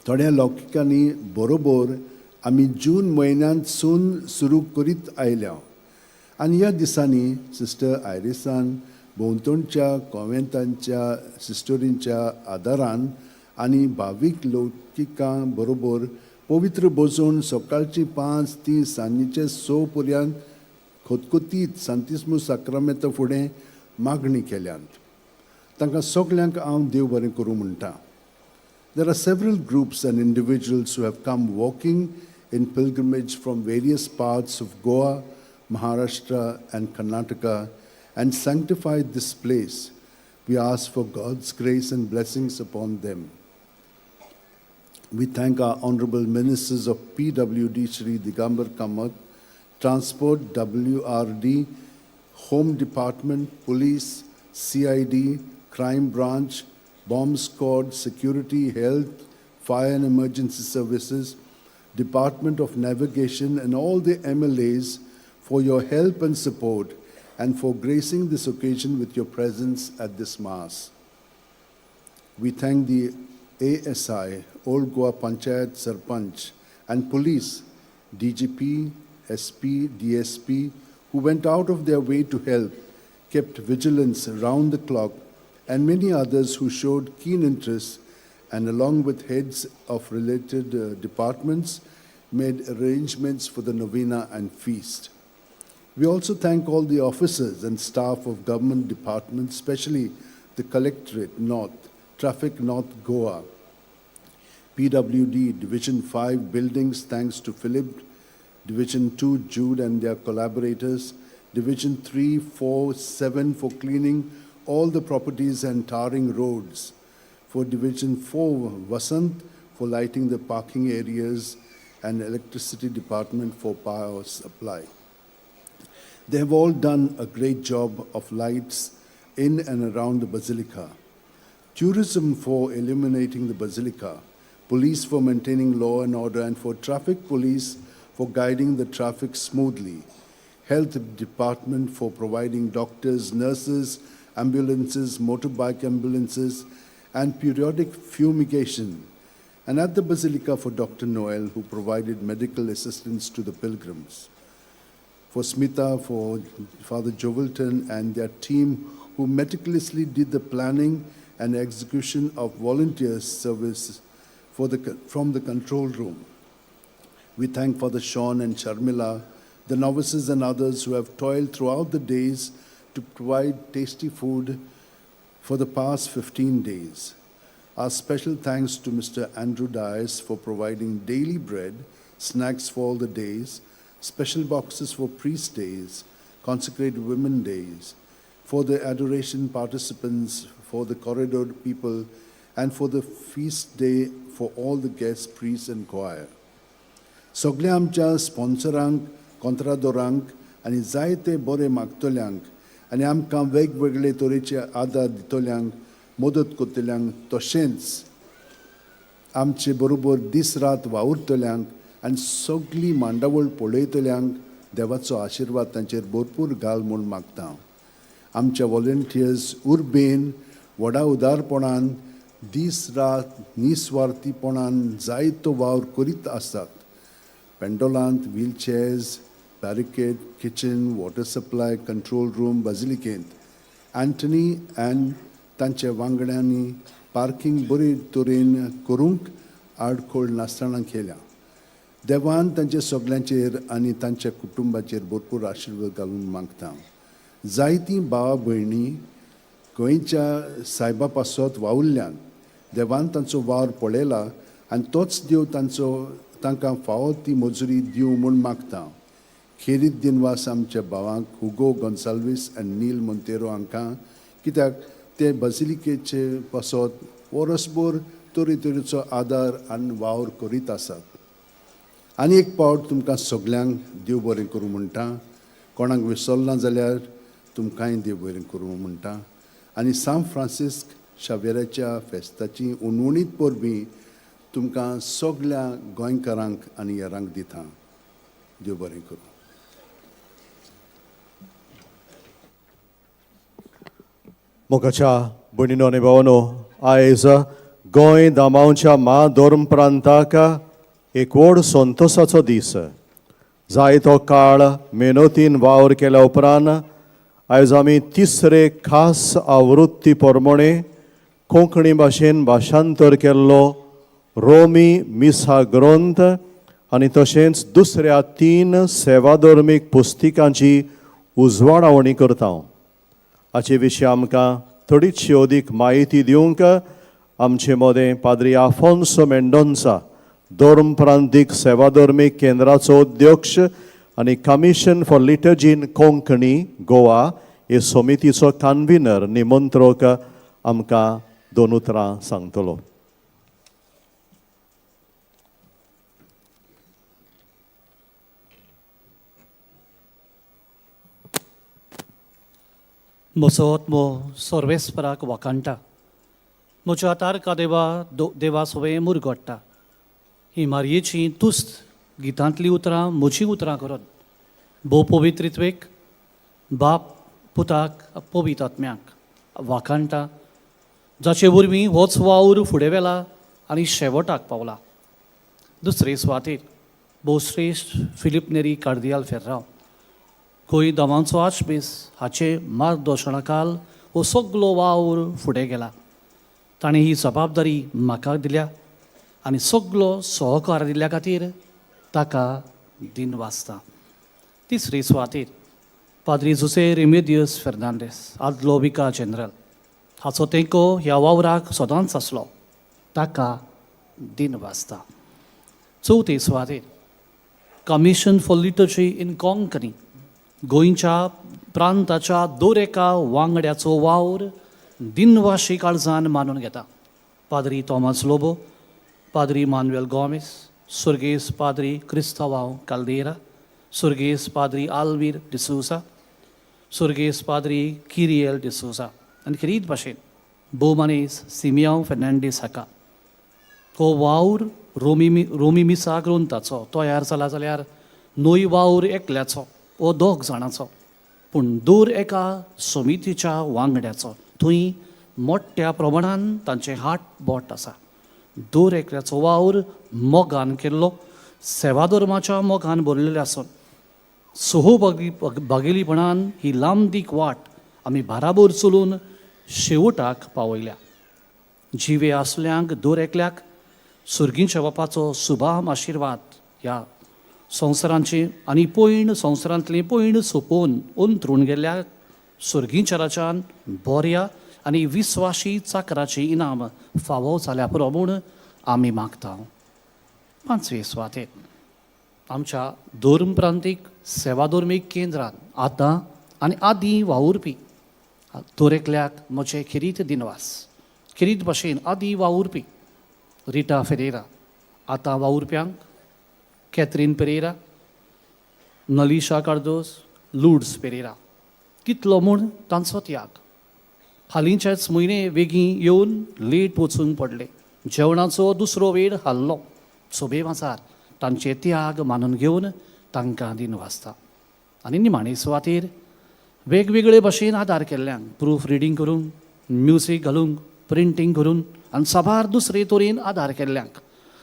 थोड्या लौकिकांनी बरोबर आमी जून म्हयन्यांतसून सुरू करीत आयल्या आनी ह्या दिसांनी सिस्टर आयरिसान भोंवतणच्या कॉन्वेंटांच्या सिस्टरींच्या आदारान आनी भावीक लौकिकां बरोबर पवित्र बजोवन सकाळची 5 ते सांजेचे 6 पर्यंत खतखतीत सांतिस्मू साक्रामेंता फुडें मागणी केल्यात. तांकां सगल्यांक हांव देव बरें करूं म्हणटा. There are several groups and individuals who have come walking in pilgrimage from various parts of Goa, Maharashtra and Karnataka and sanctified this place. We ask for God's grace and blessings upon them. We thank our honorable ministers of PWD Shri Digambar Kamath, Transport WRD, Home Department, Police, CID, Crime Branch, Bomb Squad, Security, Health, Fire and Emergency Services, Department of Navigation, and all the MLAs for your help and support and for gracing this occasion with your presence at this Mass. We thank the ASI, Old Goa Panchayat Sarpanch, and Police, DGP, SP, DSP, who went out of their way to help, kept vigilance round the clock, and many others who showed keen interest and along with heads of related departments made arrangements for the novena and feast. We also thank all the officers and staff of government departments, especially the Collectorate North, Traffic North Goa, PWD Division 5 buildings, thanks to Philip, Division 2 Jude and their collaborators, Division 3, 4, 7 for cleaning all the properties and tarring roads, for Division 4 Vasant for lighting the parking areas, and Electricity Department for power supply. They have all done a great job of lights in and around the basilica. Tourism for illuminating the basilica, police for maintaining law and order, and for traffic police for guiding the traffic smoothly, health department for providing doctors, nurses, ambulances, motorbike ambulances, and periodic fumigation, and at the basilica for Dr. Noel, who provided medical assistance to the pilgrims. For Smita, for Father Jovelton and their team who meticulously did the planning and execution of volunteer service from the control room. We thank Father Sean and Sharmila, the novices and others who have toiled throughout the days to provide tasty food for the past 15 days. Our special thanks to Mr. Andrew Dias for providing daily bread, snacks for all the days, special boxes for priest days, consecrated women days, for the adoration participants, for the corridor people, and for the feast day for all the guests, priests, and choir. सगल्या आमच्या स्पॉन्सरांक, कोंत्रादोरांक आनी जायते बरे मागतल्यांक आनी आमकां वेगवेगळे तरेचे आदार दितल्यांक, मदत करतल्यांक, तशेंच आमचे बरोबर दीस रात वावुरतल्यांक आनी सगळी मांडावळ पळयतल्यांक देवाचो आशिर्वाद तांचेर भरपूर घाल म्हूण मागता. आमच्या वॉलंटियर्स उर्बेन व्हडा उदारपणान दीस रात निस्वार्थीपणान जायतो वावर करीत आसात. पेंडोलांत wheelchairs, barricade, kitchen, water supply, control room, बाजिलिकेंत Antony and तांच्या वांगड्यांनी पार्किंग बरे तरेन करूंक आडखळ नासतना केल्या. देवान तांच्या सगल्यांचेर आनी तांच्या कुटुंबाचेर भरपूर आशिर्वाद घालून मागता. जायतीं भावा भयणी गोंयच्या सायबा पासत वावुरल्यान देवान तांचो वावर पळयला आनी तोच देव तांचो तांकां फावो ती मजुरी दिवं म्हूण मागता. खेरीत दिनवास आमच्या भावांक हुगो गोन्साल्वीस आनी नील मोंतेरो हांकां, कित्याक ते बाजिलिकेचे पासत वरसभर तरेतरेचो आदार आनी वावर करीत आसात. आनी एक पावट तुमकां सगल्यांक देव बरें करूं म्हणटा. कोणाक विसरना जाल्यार तुमकांय देव बरें करूं म्हणटा. आनी सांत फ्रांसिस्क शावेराच्या फेस्ताची उणवणीत परबीं तुमकां सगल्या गोंयकारांक आनी हेरांक दिता. देव बरें करूं. मोगाच्या भयणीनो आनी भावानो, आयज गोंय दामांवच्या म्हाधर्म प्रांताक एक व्हड संतोसाचो दीस. जायतो काळ मेहनतीन वावर केल्या उपरांत आयज आमी तिसरे खास आवृत्ती प्रमाणे कोंकणी भाशेन भाशांतर केल्लो रोमी मिसा ग्रंथ आनी तशेंच दुसऱ्या 3 सेवाधर्मीक पुस्तिकांची उजवाडावणी करता. हाचे विशीं आमकां थोडीशी अदीक म्हायती दिवंक आमचे मदें पाद्री आफोन्सो मेंडोन्सा, धर्म प्रांतीक सेवाधर्मीक केंद्राचो अध्यक्ष आनी commission for liturgy in Konkani Goa हे समितीचो कन्व्हिनर निमंत्रक आमकां दोन उतरां सांगतलो. म्हजो आत्मो सर्वेस्पराक वाखाणटा, म्हज्या तारका देवा देवा सवें मुरगोडटा. ही मारयेची तुस्त गितांतलीं उतरां म्हजीं उतरां करून भोव पवित्रित्वेक बाप पुताक पवित्र आत्म्याक वाखाणटा, जाचे वरवीं होच वावर फुडें वेला आनी शेवटाक पावला. दुसरे सुवातेर भोवश्रेश्ठ फिलीप नेरी कार्दियाल फेर्रांव, गोंय दामांचो आशबीस हाचे मार्गदर्शनाखाल हो सगलो वावर फुडें गेला. ताणें ही जबाबदारी म्हाका दिल्या आनी सगलो सहकार दिल्ल्या खातीर ताका दिनवासता. तिसरी सुवातेर पाद्री जुसे रेमेदियस फेर्नांडीस, आदलो विका जनरल, हाचो तेंको ह्या वावराक सदांच आसलो, ताका दिनवासता. चवथे सुवातेर commission for liturgy in Konkani, गोंयच्या प्रांताच्या दर एका वांगड्याचो वावर दिनवाशी काळजान मानून घेता. पाद्री तॉमास लोबो, पाद्री मानुएल गोमेस, सुर्गेस पाद्री क्रिस्तावाव काल्देरा, सुर्गेस पाद्री आल्वीर डिसोजा, सुर्गेस पाद्री किरियल डिसोजा आनी खेरीत भाशेन भोवमानेस सिमियांव फेर्नांडीस हाका हो वावर रोमी मिसा ग्रंथाचो तयार जाला जाल्यार न्हय वावर एकल्याचो वो दोग जाणाचो, पूण दर एका समितीच्या वांगड्याचो. थंय मोठ्या प्रमाणान तांचें हात बोट आसा. दर एकल्याचो वावर मोगान केल्लो, सेवाधर्माच्या मोगान भरलेले आसून सहभागी भागेलीपणान ही लांबदीक वाट आमी बाराबर चलून शेवटाक पावयल्या. जिवे आसल्यांक दर एकल्याक सुर्गींच्या बापाचो सुभाम आशिर्वाद ह्या संवसारांची आनी पयण संवसारांतली पयण सोंपोवन अंतरून गेल्ल्या सुर्गींच्या राजान बऱ्या आनी विस्वाशी चाकराची इनाम फावो जाल्या पुरो म्हूण आमी मागता. पांचवे सुवातेर आमच्या धर्म प्रांतीक सेवाधर्मीक केंद्रान आतां आनी आदीं वावुरपी दर एकल्याक म्हजे खेरीत दिनवास. खेरीत भाशेन आदीं वावुरपी रिटा फेरेरा, आतां वावुरप्यांक कॅथरीन पेरेरा, नलिशा कार्दोस, लुड्स पेरेरा, कितलो म्हूण तांचो त्याग. हालींच्याच म्हयने वेगीं येवन लेट वचूंक पडले, जेवणाचो दुसरो वेळ हाल्लो. सोबे माजार तांचे त्याग मानून घेवन तांकां दिनवासता. आनी निमाणे सुवातेर वेगवेगळे भाशेन आदार केल्ल्यांक प्रूफ रिडींग करूंक, म्युजीक घालूंक, प्रिंटींग करून आनी साबार दुसरे तरेन आदार केल्ल्यांक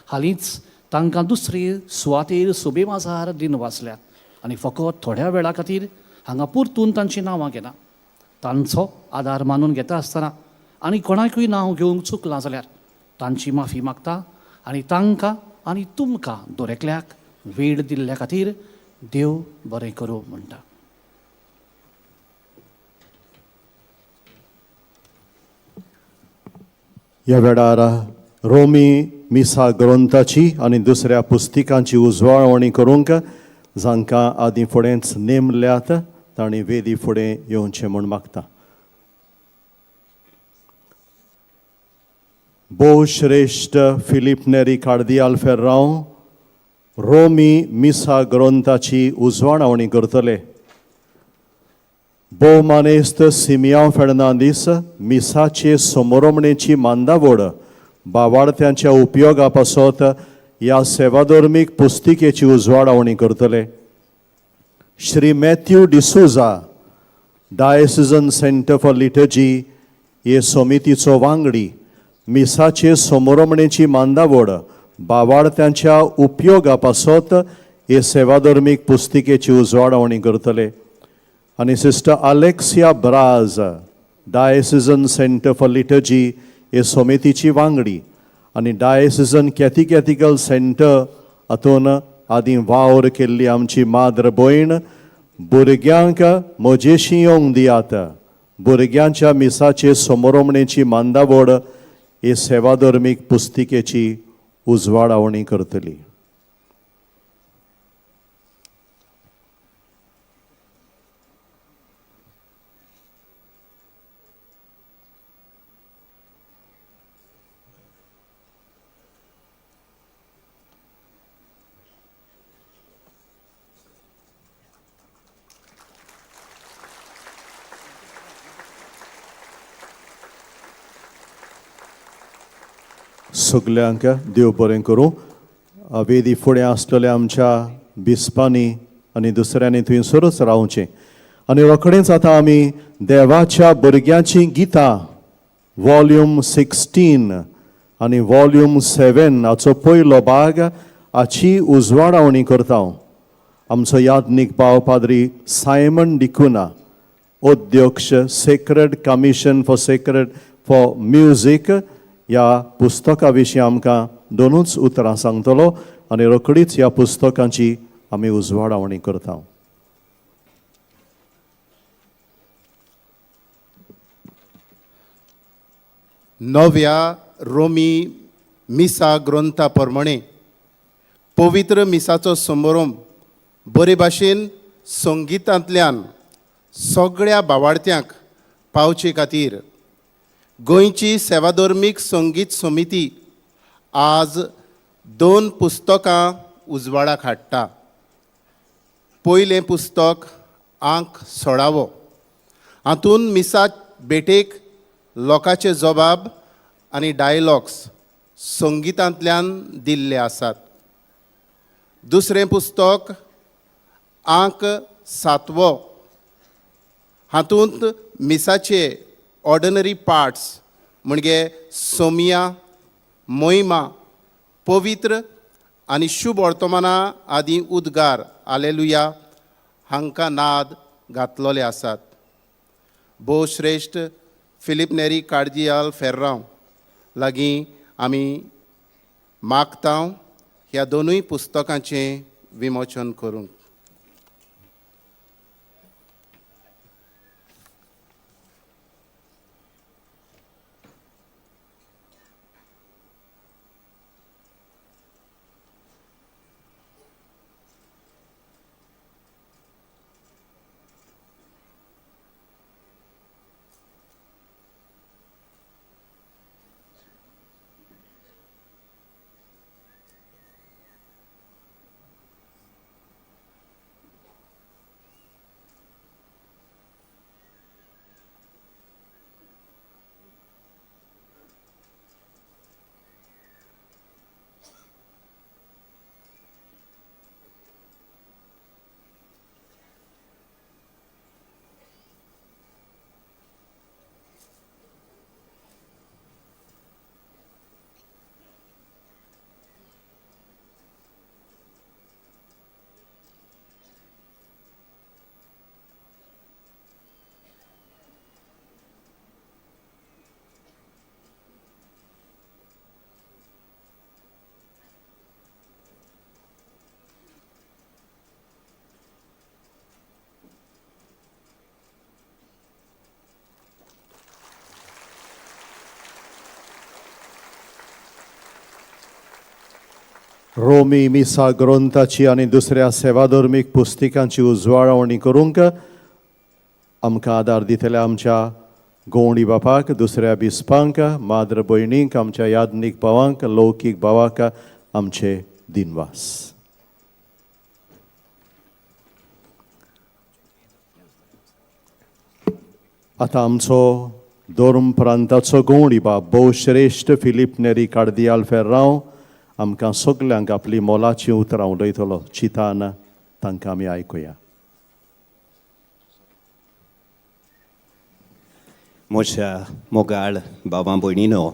हालींच तांकां दुसरे सुवातेर सोबे माजार दिनवासल्यात आनी फकत थोड्या वेळा खातीर हांगा परतून तांचीं नांवां घेना. तांचो आदार मानून घेता आसतना आनी कोणाकूय नांव घेवंक चुकलां जाल्यार तांची माफी मागता आनी तांकां आनी तुमकां दर एकल्याक वेळ दिल्ल्या खातीर देव बरें करूं म्हणटा. ह्या वेळार रोमी मिसा ग्रंथाची आनी दुसऱ्या पुस्तिकांची उजवाळवणी करूंक जांकां आदीं फुडेंच नेमल्यात तांणी वेदी फुडें येवचें म्हूण मागता. भोवश्रेश्ठ फिलीप नेरी कार्दियाल फेर्रांव रोमी मिसा ग्रंथाची उजवाडावणी करतले. भोवमानेस्त सिमियांव फेर्नांदीस मिसाचे समोरमणेची मांदावड बावाडत्यांच्या उपयोगा पासत ह्या सेवाधर्मीक पुस्तिकेची उजवाडावणी करतले. Shri Matthew D'Souza diocesan centre for liturgy हे समितीचो वांगडी मिसाचे समोरमणेची मांदावड बावाडत्यांच्या उपयोगा पासत हे सेवाधर्मीक पुस्तिकेची उजवाडावणी करतले. आनी sister Alexia Braz diocesan centre for liturgy हे समितीची वांगडी आनी डायसिजन कॅथिकॅथिकल सेंटर हातून आदीं वावर केल्ली आमची माद्र भयण भुरग्यांक म्हजेशी येवंक दियात. भुरग्यांच्या मिसाचे समोरमणेची मांदावड हे सेवाधर्मीक पुस्तिकेची उजवाडावणी करतली. सगल्यांक देव बरें करूं. वेदी फुडें आसलेल्या आमच्या बिस्पांनी आनी दुसऱ्यांनी थंयसरूच रावचें. आनी रोखडेंच आतां आमी देवाच्या भुरग्यांचीं गितां वॉल्यूम 16 आनी वॉल्यूम 7 हाचो पयलो भाग हाची उजवाडावणी करता. आमचो याज्ञीक भाव पाद्री सायमन डिकुना, अध्यक्ष sacred commission for sacred for music ह्या पुस्तका विशीं आमकां दोनूच उतरां सांगतलो आनी रोखडीच ह्या पुस्तकांची आमी उजवाडावणी करता. नव्या रोमी मिसा ग्रंथा प्रमाणे पवित्र मिसाचो समारंभ बरे भाशेन संगितांतल्यान सगळ्या बावाडत्यांक पावचे खातीर गोंयची सेवाधर्मीक संगीत समिती आज 2 पुस्तकां उजवाडाक हाडटा. पयलें पुस्तक आंक 16वो, हातूंत मिसा भेटेक लोकांचे जबाब आनी डायलॉग्स संगितांतल्यान दिल्ले आसात. दुसरें पुस्तक आंक 7वो, हातूंत मिसाचे ऑर्डिनरी पार्ट्स म्हणजे सोमिया, मोहिमा, पवित्र आनी शुभ वर्तमाना आदी उद्गार आलेलुया हांकां नाद घातलेले आसात. भोवश्रेश्ठ फिलीप नेरी कार्दियाल फेर्रांव लागीं आमी मागता ह्या दोनूय पुस्तकांचें विमोचन करूंक. रोमी मिसा ग्रंथाची आनी दुसऱ्या सेवाधर्मीक पुस्तिकांची उजवाडावणी करूंक आमकां आदार दितले आमच्या गोवणी बापाक, दुसऱ्या बिस्पांक, माद्र भयणींक, आमच्या याज्ञीक भावांक, लौकीक भावाक आमचे दिनवास. आतां आमचो धर्म प्रांताचो गोवणी बाप भोवश्रेश्ठ फिलीप नेरी कार्दियाल फेर्रांव आमकां सगल्यांक आपली मोलाचीं उतरां उलयतलो. चिंतान तांकां आमी आयकुया. म्हज्या मोगाळ बाबा भयणीनो,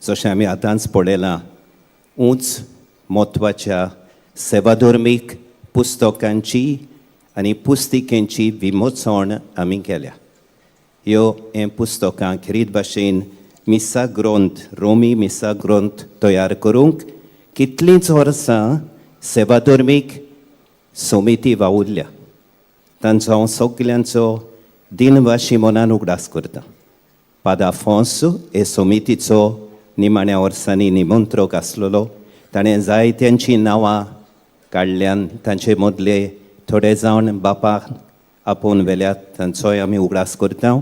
जशें आमी आतांच पळयलां, उंच म्हत्वाच्या सेवाधर्मीक पुस्तकांची आनी पुस्तिकेंची विमोचण आमी केल्या. ह्यो हें पुस्तकां खेरीत भाशेन मिसा ग्रंथ, रोमी मिसा ग्रंथ तयार करूंक कितलींच वर्सां सेवाधर्मीक समिती वावुरल्या. तांचो हांव सगल्यांचो दिनवाशी मनान उगडास करता. पादा आफोंस हे समितीचो निमाण्या वर्सांनी निमंत्रक आसलेलो. ताणें जायत्यांचीं नांवां काडल्यान तांचे मदले थोडे जाण बापाक आपोवन व्हेल्यात, तांचोय आमी उगडास करता.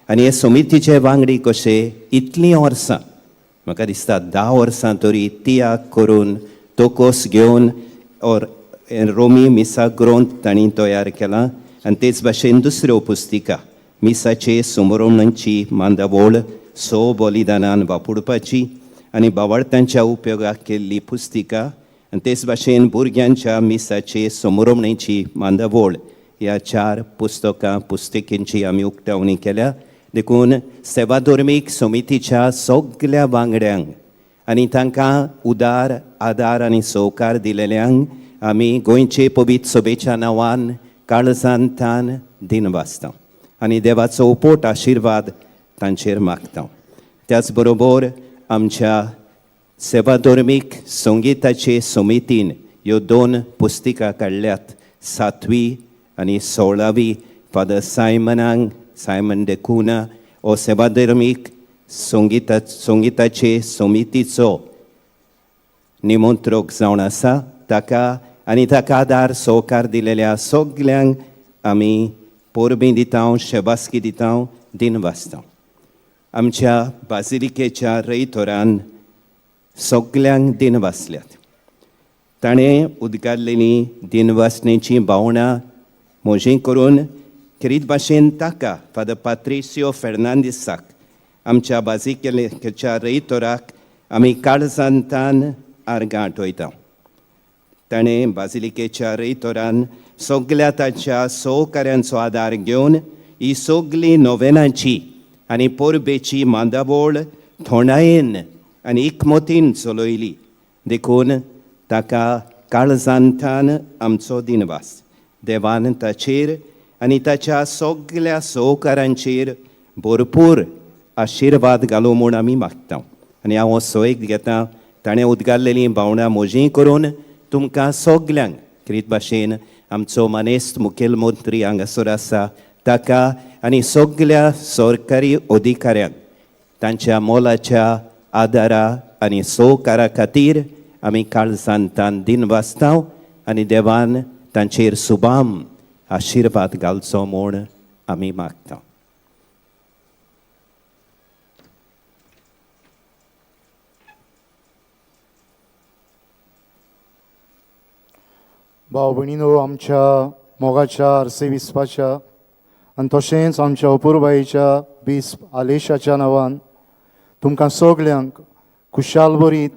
आनी हे समितीचे वांगडी कशे इतलीं वर्सां, म्हाका दिसता 10 वर्सां तरी तियाक करून तोकोस घेवन और रोमी मिसा ग्रंथ तांणी तयार केला. आनी तेच भाशेन दुसऱ्यो पुस्तिका मिसाचे समरोवणांची मांदावळ 6 बलिदानान वापरपाची आनी बावडतांच्या उपयोगाक केल्ली पुस्तिका आनी तेच भाशेन भुरग्यांच्या मिसाचे समरोवणेची मांदावळ ह्या 4 पुस्तकां पुस्तिकेंची आमी उक्तावणी केल्या. देखून सेवाधर्मीक समितीच्या सगल्या वांगड्यांक आनी तांकां उदार आदार आनी सहकार दिलेल्यांक आमी गोंयचे पवित्र सभेच्या नांवान काळजांतान दिनवासता आनी देवाचो उपोट आशिर्वाद तांचेर मागता. त्याच बरोबर आमच्या सेवाधर्मीक संगीताचे समितीन ह्यो दोन पुस्तिका काडल्यात, 7वी आनी 16वी. फादर सायमनांक, सायमन डेकुना हो सेवाधर्मीक संगीताचे समितीचो निमंत्रक जावन आसा. ताका आनी ताका आदार सहकार दिलेल्या सगल्यांक आमी परबीं दिता, शेबासकी दिता, दिन वाचता. आमच्या बाजिलिकेच्या रयतोरान सगल्यांक दिन वाचल्यात. ताणें उदगारलेली दिनवासनेची भावनां म्हजी करून खेरीत भाशेन ताका फादर पात्रिसियो फेर्नांदीसाक, आमच्या बाजिलिकेच्या रयतोराक आमी काळजांतान आर्गां आठयता. ताणें बाजिलिकेच्या रयतोरान सगल्या ताच्या सहकाऱ्यांचो आदार घेवन ही सगली नोवेनाची आनी परबेची मांदावळ थोंडायेन आनी एकमतीन चलयली. देखून ताका काळजांतान आमचो दिनवास. देवान ताचेर आनी ताच्या सगल्या सहकारांचेर भरपूर आशिर्वाद घालूं म्हूण आमी मागता. आनी हांव सोयक घेता ताणें उदगारलेलीं भावनां म्हजीं करून तुमकां सगल्यांक खेरीत भाशेन आमचो मानेस्त मुखेलमंत्री हांगासर आसा ताका आनी सगल्या सरकारी अधिकाऱ्यांक तांच्या मोलाच्या आदारा आनी सहकारा खातीर आमी काळजांतान दिन वाचता आनी देवान तांचेर सुबाम आशिर्वाद घालचो म्हूण आमी मागता. भाव भयणीनो, आमच्या मोगाच्या आर्सेबिस्पाच्या आनी तशेंच आमच्या अपुरबायेच्या बिस्प आलेशाच्या नांवान तुमकां सगल्यांक खुशाल बरीत,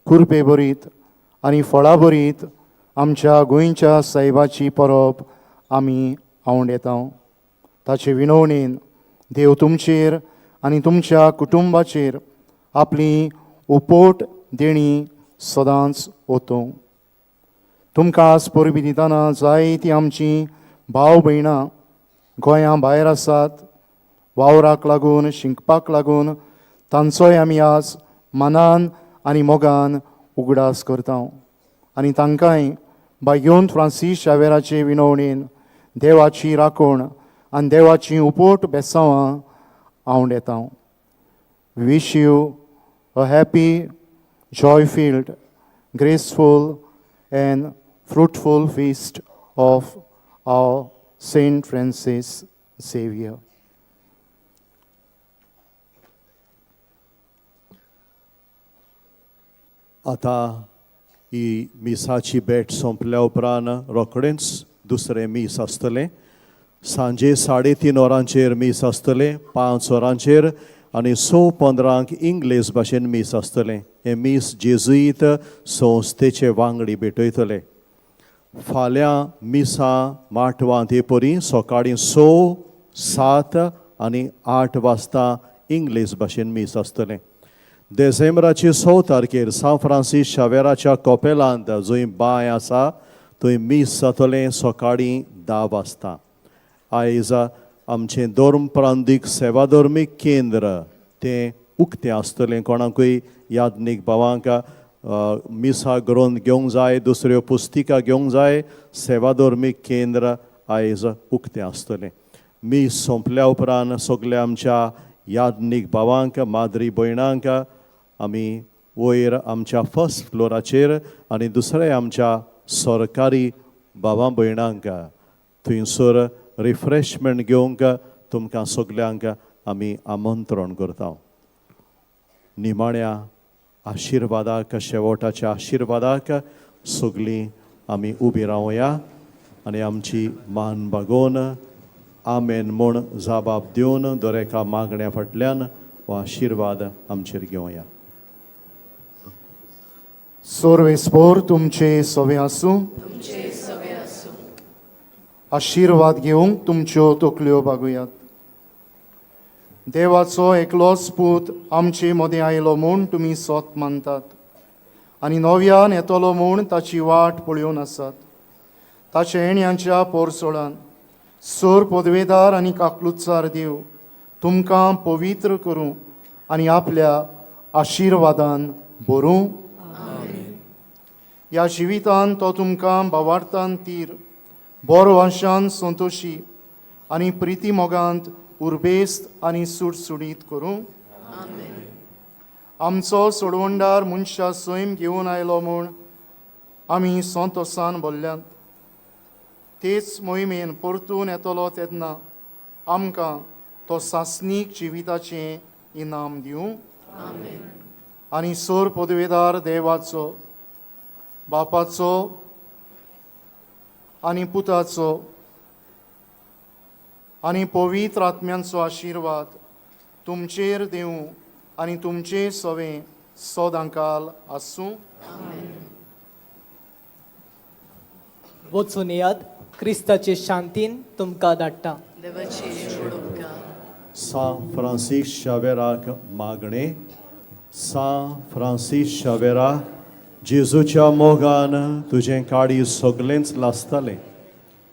कुरपे बरीत आनी फळां बरीत आमच्या गोंयच्या सायबाची परब आमी आवड येता. ताचे विनवणेन देव तुमचेर आनी तुमच्या कुटुंबाचेर आपली उपोट देणी सदांच ओतूं. तुमकां आज परबीं दितना जायतीं आमचीं भाव भयणां गोंया भायर आसात, वावराक लागून, शिकपाक लागून, तांचोय आमी आज मनान आनी मोगान उगडास करता आनी तांकांय बायोन फ्रांसीस शावेराचे विनवणेन देवाची राखण आनी देवाची उपोट बेसांवां आवड येता. Wish you a happy, joy filled, graceful and fruitful feast of our Saint Francis Xavier. आतां ही मिसाची भेट सोंपल्या उपरांत रोखडेंच दुसरें मीस आसतलें. सांजे 3:30 वरांचेर मीस आसतलें, 5 वरांचेर आनी 6:15 इंग्लीश भाशेन मीस आसतलें. हें मीस जेजुईत संस्थेचे वांगडी भेटयतले. फाल्यां मिसां माटवांत हे परी सकाळीं 6, 7 आनी 8 वाजता इंग्लीश भाशेन मीस आसतलें. देसेंब्राची 6 तारखेर सांत फ्रांसीस शावेराच्या कॉपेलांत जंय बांय आसा थंय मीस जातलें सकाळीं 10 वाजता. आयज आमचें धर्म प्रांतीक सेवाधर्मीक केंद्र तें उक्तें आसतलें. कोणाकूय यादनीक भावांक मिसा ग्रंथ घेवंक जाय, दुसऱ्यो पुस्तिका घेवंक जाय, सेवाधर्मीक केंद्र आयज उक्तें आसतलें. मीस सोंपल्या उपरांत सगल्या आमच्या यादनीक भावांक, माद्री भयणांक आमी वयर आमच्या फर्स्ट फ्लोराचेर आनी दुसऱ्या आमच्या सरकारी भावां भयणांक थंयसर रिफ्रेशमेंट घेवंक तुमकां सगल्यांक आमी आमंत्रण करता. निमाण्या आशिर्वादाक, शेवटाच्या आशिर्वादाक सगलीं आमी उबी रावया आनी आमची मान बागोवन आमेन म्हूण जाबाब दिवन दर एका मागण्या फाटल्यान हो आशिर्वाद आमचेर घेवया. सोर्वेस्पोर तुमचे सवे आसूं. आशिर्वाद घेवंक तुमच्यो तकल्यो बागुयात. देवाचो एकलोच पूत आमचे मदें आयलो म्हूण तुमी सोत मानतात आनी नव्यान येतलो म्हूण ताची वाट पळोवन आसात. ताचे येण्याच्या पोरसोळान सोर पदवेदार आनी काकलुचार देव तुमकां पवित्र करूं आनी आपल्या आशिर्वादान भरूं. ह्या जिवितान तो तुमकां भावार्थान तीर, बरो वाशान संतोशी आनी प्रिती मोगांत उर्बेस्त आनी सुटसुटीत करूं. आमचो सोडवणदार मनशा सैम घेवन आयलो म्हूण आमी संतोसान बोल्ल्यात. तेच मोहिमेन परतून येतलो तेन्ना आमकां तो सासणीक जिविताचें इनाम दिवं. आनी सोर पदवेदार देवाचो, बापाचो आनी पुताचो आनी पवित्र आत्म्यांचो आशिर्वाद तुमचेर दिवं आनी तुमचे सवें सदांकाल आसूं. वचून येयात, क्रिस्ताचे शांतीन तुमकां धाडटा. देवाची उपकार. सां फ्रांसीस शावेराक मागणें. सां फ्रांसीस शावेरा, जेजूच्या मोगान तुजें काळीज सगळेंच लासतालें,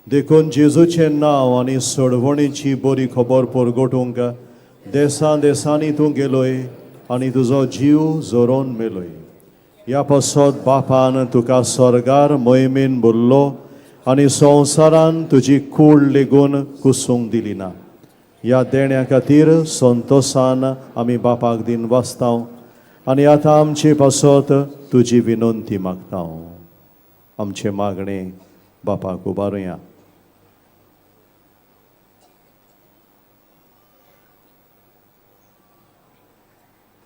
देखून जेजूचें नांव आनी सोडवणीची बरी खबर परगटूंक देसां देसांनी तूं गेलोय आनी तुजो जीव जोरोवन मेलोय. ह्या पासत बापान तुका स्वर्गार मोहिमेन भरलो आनी संवसारान तुजी कूड लेगून कुसूंक दिली ना. ह्या देण्या खातीर संतोसान आमी बापाक दिन वाचता आनी आतां आमचे पासत तुजी विनंती मागता. आमचें मागणें बापाक उबारुया.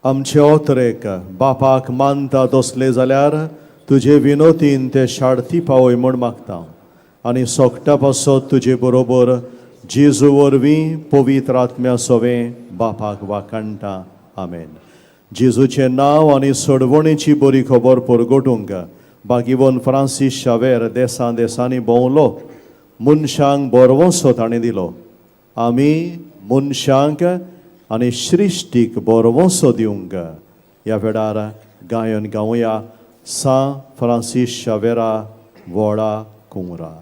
आमचे ओतरेक बापाक मानता तसले जाल्यार तुजे विनोतीन ते शाडती पावय म्हूण मागता आनी सोकटा पासत तुजे बरोबर जेजू वरवीं पवित्र आत्म्या सोवें बापाक वाखाणटा. आमेन. जेजूचें नांव आनी सोडवणीची बरी खबर परगटूंक बागिवन फ्रांसीस शावेर देसां देसांनी भोंवलो, मनशांक बरवसो ताणें दिलो. आमी मनशांक आनी सृश्टीक बरवसो दिवंक ह्या वेळार गायन गावया सां फ्रांसीस शावेरा व्हडा कुंवरा.